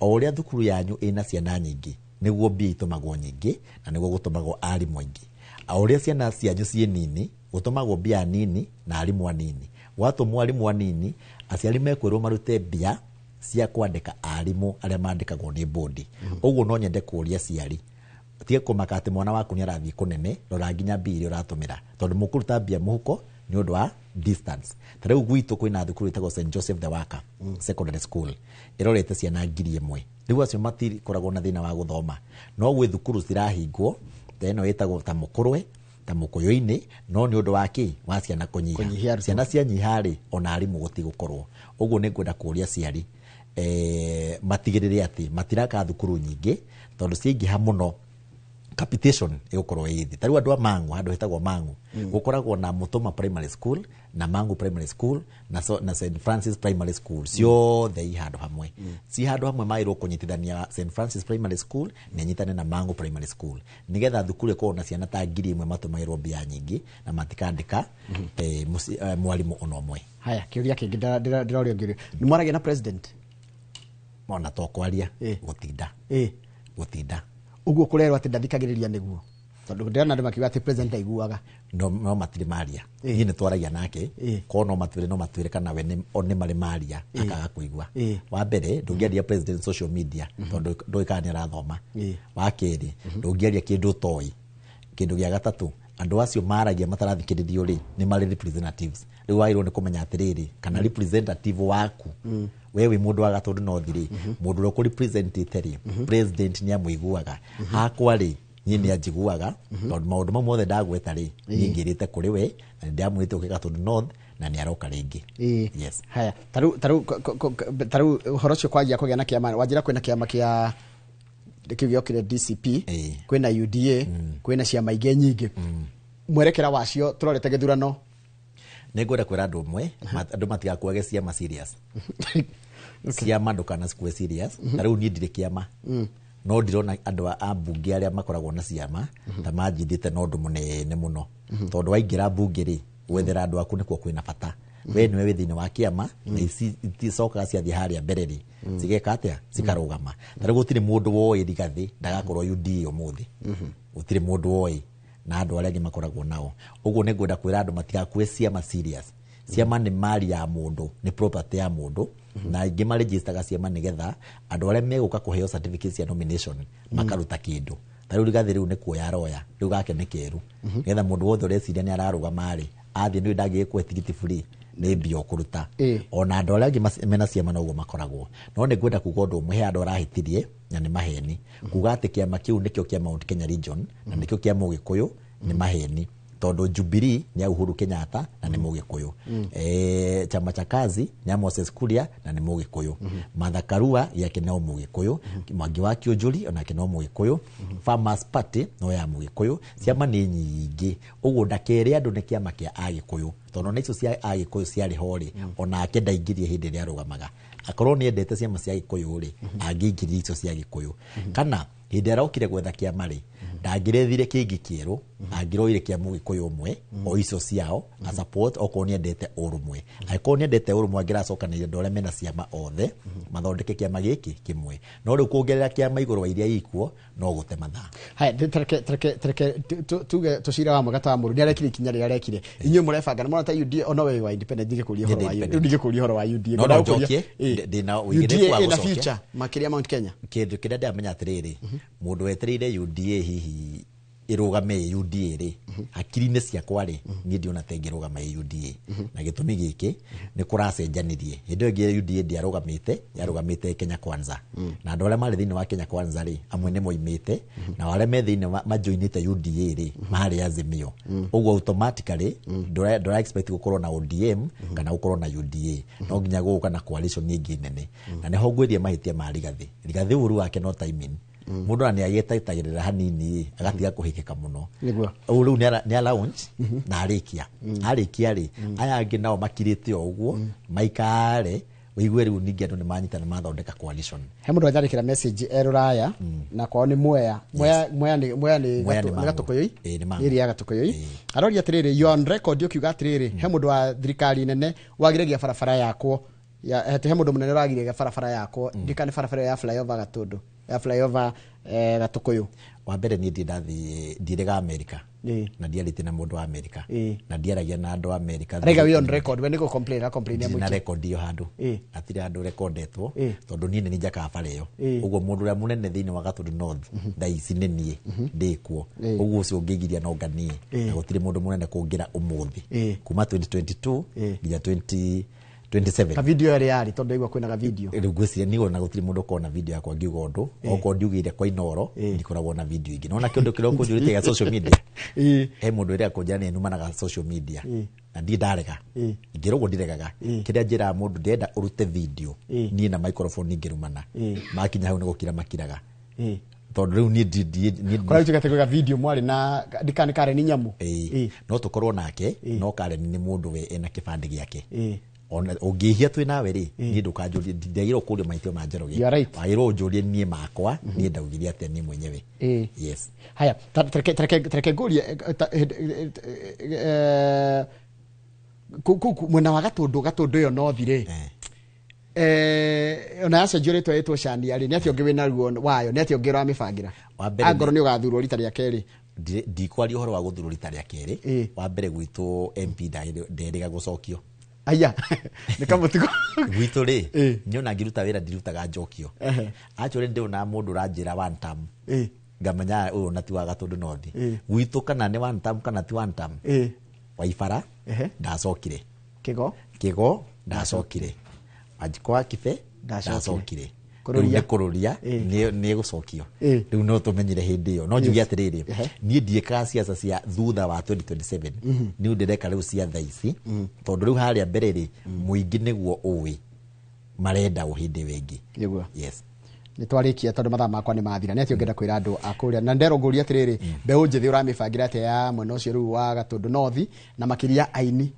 O ũrĩa thukuru yanyu ĩna ciana nyingĩ, nĩguo mbia itũmagwo nyingĩ na nĩguo gũtũmagwo arimũ aingĩ. O ũrĩa ciana cianyu ciĩ nini, gũtũmagwo mbia nini na arimũ anini. Gwatũmwo arimũ anini, aciari mekwĩrwo marute mbia cia kwandĩka arimũ arĩa mandĩkagwo nĩ bodi. Ũguo no nyende kũũria aciari tige kũmaka atĩ mwana waku nĩ arathiĩ kũnene. Rora nginya mbia iria ũratũmĩra, tondũ mũkũruta mbia mũhuko nĩ ũndũ wa distance. Ta rĩu gwitũ kwĩna thukuru ĩtagwo St Joseph the Worker Secondary School, ĩrorete ciana 1000. Rĩu acio matikoragwo na thĩna wa gũthoma. No gwĩ thukuru cirahingwo ta ĩno ĩtagwo ta Mũkũrwe, ta Mũkũyũ-inĩ, no nĩ ũndũ wa kĩ wa ciana Kũnyihia kũnyiha. arutwo. Ciana cianyiha rĩ, ona arimũ gũtigũkorwo. Ũguo nĩ ngwenda kũũria aciari matigĩrĩre atĩ matiraka thukuru nyingĩ, tondũ ciaingĩha mũno capitation ĩgũkorwo ĩ thĩ. Ta rĩu andũ a Mang'u, handũ hetagwo Mang'u, gũkoragwo na Mũtũma Primary School na Mang'u Primary School na St Francis Primary School, ciothe i handũ hamwe. Ci handũ hamwe, magĩrĩirwo kũnyitithania St Francis Primary School na ĩnyitane na Mang'u Primary School, nĩgetha thukuru ĩkorwo na ciana ta 1000, matũmagĩrwo mbia nyingĩ na matikandĩka mwarimũ ona ũmwe. Haya, kĩũria kĩngĩ ndĩrorio ngĩũrio, nĩ mwaragia na president? Ona to kwaria, gũtinda, gũtinda. Ũguo kũrerwo atĩ ndathikagĩrĩria nĩguo, tondũ ndĩrona andũ makiuga atĩ president ndaiguaga. No matirĩ maria. Niĩ nĩ twaragia nake. Korwo no matwĩre kana we o nĩ marĩ maria akaga kũigua. Wa mbere, ndũngĩaria president social media, tondũ ndũĩ kana nĩ arathoma. Wa kerĩ, ndũngĩaria kĩndũ ũtoĩ. Kĩndũ gĩa gatatũ, andũ acio maragia matarathikĩrĩrio rĩ, nĩ marĩ representatives. Rĩu wagĩrĩirwo nĩ kũmenya atĩrĩrĩ, kana representative waku, we wĩ mũndũ wa Gatũndũ North rĩ, mũndũ ũrĩa ũkũrepresentĩte rĩ, president nĩ amũiguaga? Hakwa rĩ, niĩ nĩ anjiguaga, tondũ maũndũ mau mothe ndagweta rĩ, niĩ ngĩrĩte kũrĩ we na nĩ ndamwĩrĩte ũke Gatũndũ North. Na nĩ aroka rĩngĩ. Yes. Haya, taru taru taru ũhoro ũcio kwagia kũgĩa na kĩama, wanjĩra kwĩna kĩama kĩa kĩu gĩokire DCP, kwĩna UDA, kwĩna ciama ingĩ nyingĩ, mwerekera wacio tũrorete gĩthurano. Nĩ ngwenda kwĩra andũ ũmwe, andũ matigakuage ciama serious. Ciama ndũkanacikue serious. Ta rĩu niĩ ndirĩ kĩama, no ndirona andũ a mbunge arĩa makoragwo na ciama ta manjithĩte na ũndũ mũnene mũno, tondũ waingĩra mbunge rĩ, gwethera andũ aku nĩkuo kwĩna bata. We nĩwe wĩ thĩinĩ wa kĩama, na ici iticokaga ciathiĩ harĩa mbere rĩ, cigeka atĩa? Cikarũgama. Ta rĩu gũtirĩ mũndũ woĩ Rigathĩ ndagakorwo UDA ũmũthĩ, gũtirĩ mũndũ woĩ, na andũ arĩa angĩ makoragwo nao. Ũguo nĩ ngwenda kwĩra andũ matigakue ciama serious. Ciama nĩ mali ya mũndũ, nĩ property ya mũndũ, na aingĩ maregistaga ciama nĩgetha andũ arĩa megũka kũheo certificate cia nomination makaruta kĩndũ. Ta rĩu Rigathĩ rĩu nĩ kuoya aroya, rĩu gake nĩ keru, nĩgetha mũndũ wothe ũreciria nĩ ararũgama rĩ, athiĩ nĩ ndangĩgĩkũhe tigiti free, nĩ mbia ũkũruta. Ona andũ arĩa angĩ mena ciama noguo makoragwo. No nĩ ngwenda kuga ũndũ ũmwe, he andũ arahĩtirie na nĩ maheni kuga atĩ kĩama kĩu nĩkĩo kĩa Mount Kenya region na nĩkĩo kĩa Mũgĩkũyũ. Nĩ maheni, tondũ Jubilee nĩ ya Uhuru Kenyatta na nĩ Mũgĩkũyũ, Chama cha Kazi nĩ ya Moses Kuria na nĩ Mũgĩkũyũ, Martha Karua gĩake no Mũgĩkũyũ, Mwangi wa Kiunjuri onake no Mũgĩkũyũ, Farmers Party no ya Mũgĩkũyũ. Ciama nĩ nyingĩ, ũguo ndakere andũ nĩ kĩama kĩa Agĩkũyũ, tondũ ona icio cia Agĩkũyũ ciarĩ ho rĩ, onake ndaingĩrie hĩndĩ ĩrĩa arũgamaga. Akorwo nĩ endete ciama cia Gĩkũyũ rĩ, angĩingĩria icio cia Gĩkũyũ. Kana hĩndĩ ĩrĩa arokire gwetha kĩama rĩ, ndangĩrethire kĩngĩ kĩerũ, angĩroire kĩa Mũgĩkũyũ ũmwe o icio ciao a support, okorwo nĩ endete ũrũmwe. Angĩkorwo nĩ endete ũrũmwe, angĩracokanĩrĩria andũ arĩa mena ciama othe mathondeke kĩama gĩkĩ kĩmwe. No rĩu kuongerera kĩama igũrũ wa iria ikuo no gũte mathaa. Haya, tereke tuge tũcira wa mwega ta mũru nĩ arekire ikinya rĩrĩa arekire, inyuĩ mũrebanga na mona ta UDA, ona we wa independent, ndigĩkũria ũhoro wa Ndĩ UDA, ndigĩkũria ũhoro wa UDA. No, Ngwenda no gũkũria- njokie, ndĩna ũigĩrĩrĩku UDA wa ĩna gũcokia. future makĩria Mount Kenya. Kĩndũ kĩrĩa ndĩramenya atĩrĩrĩ, mũndũ wetereire UDA hihi ĩrũgame ĩ UDA rĩ, hakiri-inĩ ciakwa rĩ, niĩ ndiona ta ĩngĩrũgama ĩ UDA, na gĩtũmi gĩkĩ nĩ kũracenjanirie. Hĩndĩ ĩyo ĩngĩ UDA ndĩarũgamĩte, yarũgamĩte Kenya Kwanza, na andũ arĩa marĩ thĩinĩ wa Kenya Kwanza rĩ, amwe nĩ moimĩte, na arĩa me thĩinĩ majoinĩte UDA rĩ, marĩ Azimio. Ũguo automatically ndũra expect gũkorwo na ODM kana gũkorwo na UDA, no nginya gũgũka na coalition ĩngĩ nene. Na nĩho ngwĩrie mahĩtia ma Rigathĩ. Rigathĩ ũru wake no timing. Mũndũ ona nĩ agĩtaitagĩrĩra hanini agatiga kũhĩkĩka mũno. Nĩguo. Ũũ rĩu nĩ launch na arĩkia, arĩkia rĩ, aya angĩ nao makirĩte o ũguo maikare ũigue rĩu ningĩ andũ nĩ manyita nĩ mathondeka coalition. He mũndũ wanyandĩkĩra message e rũraya, na kwao nĩ Mwea. Mwea, Mwea nĩ Mwea nĩ Mwea nĩ nĩ Mang'u. Gatũkũyũi. Ĩĩ, nĩ Mang'u. Nĩ area ya Gatũkũyũi. Aroria atĩrĩrĩ, you are on record ũkiuga atĩrĩrĩ, he mũndũ wa thirikari nene wagiragia barabara yakwo ya atĩ he mũndũ mũnene ũragiragia barabara yakwo, ndikane barabara ĩyo ya flyover Gatũndũ, ya flyover Gatũkũyũ. Wa mbere, niĩ ndirĩ ndathiĩ, ndirĩga Amerika na ndiarĩtie na mũndũ wa Amerika na ndiaragia na andũ a Amerika. Araiga we on record, we nĩ complain a complain ya Ndirĩ na mũingĩ. record ĩyo handũ, hatirĩ handũ rekondetwo, tondũ niĩ nĩ niĩ njakaga bara ĩyo. Ũguo mũndũ ũrĩa mũnene thĩinĩ wa Gatũndũ North thaa ici nĩ niĩ ndĩkuo. Ũguo ũcio ũngĩgiria no nga niĩ, na gũtirĩ mũndũ mũnene kũngĩra ũmũthĩ kuma 2022 nginya 2027. Ka video ĩrĩa yarĩ, tondũ ndaigua kwĩna ga video. Rĩu ngwĩciria niĩ ona gũtirĩ mũndũ ũkorwo na video yakwa ngiuga ũndũ. Okorwo ndiugĩire kwa Inoro, ndikoragwo na video ingĩ. Nona kĩndũ kĩrĩa ũkũnjũrĩtie gĩa social media, he mũndũ ũrĩa kũnjĩra nĩ numanaga social media, na ndirĩ ndarega. Ingĩrwo ũguo ndiregaga. Kĩrĩa njĩraga mũndũ, ndĩrenda ũrute video niĩ na microphone ingĩrumana. Makinya hau nĩ gũkira makiraga, tondũ rĩu niĩ niĩ Kũrĩa tuge kwĩga video mwarĩ na ndikane kare nĩ nyamũ. No tũkorwo nake, no Karen nĩ mũndũ we ena kĩbandĩ gĩake. Ona ũngĩhia twĩ nawe rĩ, niĩ ndũkanjũrie, ndiagĩrĩirwo kũrio mahĩtia ma Njoroge. You are right. Wagĩrĩirwo ũnjũrie niĩ makwa, niĩ ndaugire atĩa niĩ mwenyewe. Yes. Haya, tareke ngũrie, kũu mwena wa Gatũndũ, Gatũndũ ĩyo North rĩ, ona yacenjio rĩtwa ĩtwo Cania rĩ, nĩ atĩa ũngĩ wĩna ruo wayo, nĩ atĩa ũngĩ ũramĩbangĩra Wa mbere angorwo nĩ ũgathurwo rita rĩa kerĩ? Ndikwaria ũhoro wa gũthurwo rita rĩa kerĩ. Wa mbere, gwitũ MP nderĩga gũcokio. Aya nĩ kamũtigo. Gwitũ rĩ, niĩ ona ngĩruta wĩra ndirutaga njokio. Actually, ndĩrona mũndũ ũranjĩra one term, ngamenya ũyũ na ti wa Gatũndũ North. Gwitũ kana nĩ one term kana ti one term, Waibara ndacokire. Kĩgo. Kĩgo ndacokire, Wanjikũ wa Kibe Ndacokire. ndacokire. Rĩu nĩ kũrũria nĩ gũcokio rĩu no tũmenyire hĩndĩ ĩyo no njuge atĩrĩrĩ niĩ ndiĩkaga ciaca cia thutha wa 2027 niĩ ndĩreka rĩu cia thaa ici tondũ rĩu harĩa mbere rĩ mũingĩ nĩguo ũĩ marenda ũ hĩndĩ ĩyo ĩngĩ. Nĩguo. Yes. Nä twarä tondå mathaa makwa nä mathira nä atä å ngenda kwä ra andå a kå rä a na nderwo ngå ria atä rä rä mbeå njä thä å ramä bangä ra atä ya mwena å cio rä u wa Gatũndũ North na makä ria aini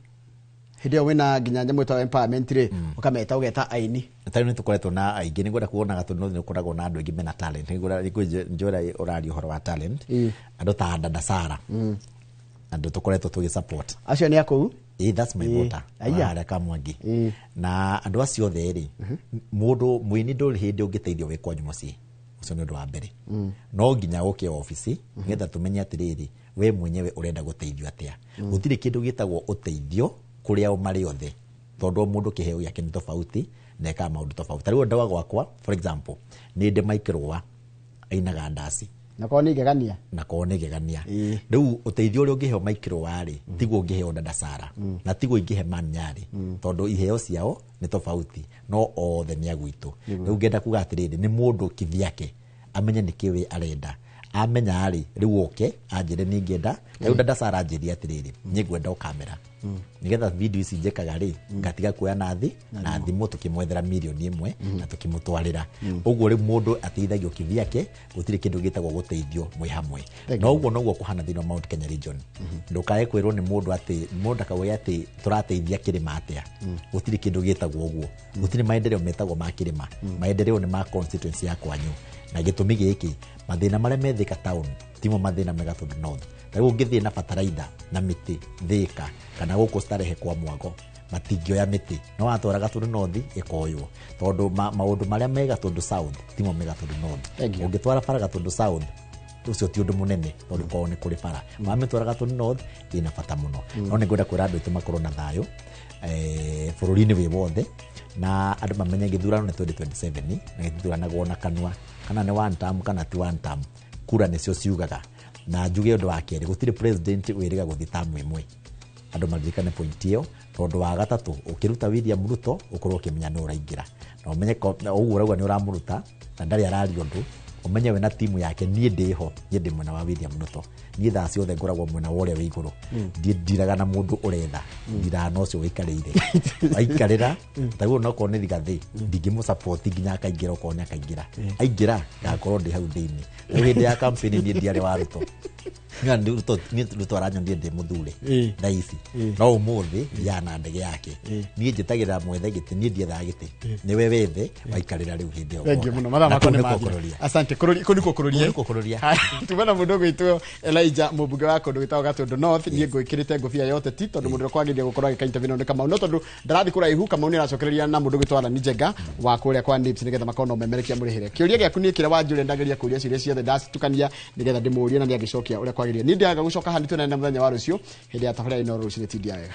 hä ndä ä yo wä na nginya nyamå ĩtagwo empowerment rä å kameta å geta aini. Ta rĩu nĩ tũkoretwo na aingĩ nĩ ngwenda kuona Gatũndũ North nĩ ũkoragwo na andũ aingĩ mena talent. Nĩ ngwenda ũraria ũhoro wa talent andũ ta Dada Sara andũ tũkoretwo tũgĩ support acio nä akå u. That's my voter. Aya. Harĩa Kamwangi na andũ acio othe rĩ mũndũ mũini ndũrĩ hĩndĩ ũngĩteithio wĩ kwanyu mũciĩ ũcio nĩ ũndũ wa mbere no nginya ũke obici nĩgetha tũmenye atĩrĩrĩ we mwenyewe ũrenda gũteithio atĩa. Gũtirĩ kĩndũ gĩtagwo ũteithio kũrĩa o marĩ othe tondũ o mũndũ kĩheo gĩake nĩ tofauti na ekaga maũndũ tofauti. Ta rĩu ndawa gwakwa for example nĩ ndĩ Mike Rũa ainaga ndaci na korwo nä igegania na korwo nĩ igegania rĩu ũteithio ũrĩa ũngĩheo Mike Rũa rĩ tiguo ũngĩheo Dada Sara na tiguo ingĩhe Manyarĩ tondũ iheo ciao nĩ tofauti no othe nĩ a gwitũ. Rĩu ngenda kuga atĩrĩrĩ nĩ mũndũ kivyake amenye nĩ kĩ we arenda amenya rĩ rĩu oke anjĩre nĩ ingĩenda. Rĩu Dada Sara anjĩrie atĩrĩrĩ niĩ ngwenda o kamera nĩgetha video ici njĩkaga rĩ ngatiga kuoya na thĩ na thimũ tũkĩmwethera mirioni 1 na tũkĩmũtwarĩra ũguo rĩu mũndũ ateithagio kivyake gũtirĩ kĩndũ gĩtagwo gũteithio mwĩ hamwe na ũguo noguo kũhana thĩinĩ wa Mount Kenya region. Ndũkae kwĩrwo nĩ mũndũ atĩ mũndũ ndakauge atĩ tũrateithia kĩrĩma atĩa gũtirĩ kĩndũ gĩtagwo ũguo gũtirĩ maendeleo metagwo ma kĩrĩma maendeleo nĩ ma constituency ya kwanyu na gĩtũmi gĩkĩ mathĩna marĩa me Thika town timo mathĩna me Gatũndũ North. Ta rĩu ũngĩthiĩ na bataraitha na mĩtĩ Thika kana gũkũ Starehe kwa Mwago matingĩoya mĩtĩ no watwara Gatũndũ North ĩkoywo tondũ maũndũ marĩa me Gatũndũ South timo me Gatũndũ North. Ũngĩtwara bara Gatũndũ South ũcio ti ũndũ mũnene tondũ kwao nĩ kũrĩ bara wamĩtwara Gatũndũ North ĩna bata mũno. No nĩ ngwenda kwĩra andũ aitũ makorwo na thayũ bũrũri-inĩ wĩ wothe na andũ mamenye gĩthurano nĩ 2027 na gĩtithuranagwo na kanua kana nĩ one term kana ti one term kura nĩcio ciugaga. Na njuge ũndũ wa kerĩ gũtirĩ president wĩrĩga gũthiĩ tamu ĩmwe andũ maririkane point ĩyo tondũ wa gatatũ ũkĩruta William Ruto ũkorwo ũkĩmenya nĩ ũraingĩra na ũmenye ũguo ũrauga nĩ ũramũruta na ndarĩ araria ũndũ ũmenye we na timu yake niĩ ndĩho niĩ ndĩ mwena wa William Ruto niĩ thaa ciothe ngoragwo mwena wa ũrĩa wĩ igũrũ ndiraga na mũndũ ũretha ndiraga na ũcio wĩikarĩire aikarĩra taguo nokorwo nĩ Rigathĩ ndingĩmũ nginya akaingĩra okorwo nĩ akaingĩra aingĩra ngakorwo ndĩ hau thĩinĩ. Rĩu hĩndĩ ya campaign niĩ ndiarĩ wa Ruto niĩ Ruto aranyonire ndĩ mũthure thaa ici no ũmũthĩ thiaga na ndege yake niĩ njĩtagĩrĩra mwethe gĩtĩ niĩ ndiethaga gĩtĩ nĩwe wethe waikarĩra rĩu hĩndĩ ĩyo. Thank you mũno mathaa makwa nĩ mathira. Asante kå nĩkuo kå kũrũria. Tuma na mũndũ ũgwĩtwo Elijah mũmbunge wa kũndũ gwĩtagwo Gatũndũ North niĩ ngwĩkĩrĩte ngũbia ya ũteti tondũ mũndũ ũrĩa kwagĩrĩire gũkorwo agĩka interview nĩ Kamau no tondũ ndarathiĩ kũraihu Kamau nĩ aracokereria na mũndũ ũgwĩtwo Alan Njenga wa kũrĩa kwa Nips nĩgetha makorwo no memerekia mũrĩhĩre. Kĩũria gĩaku niĩ kĩrĩa wanjũria ndageria kũria ciũria ciothe ndacitukania nĩgetha ndĩmũrie na nĩangĩcokia ũrĩa kwagĩrĩire. Niĩ ndĩaga gũcoka haha nĩtuonane na mũthenya wa rũciũ hĩndĩ ya tabarĩra ĩno rũcinĩ tindia wega.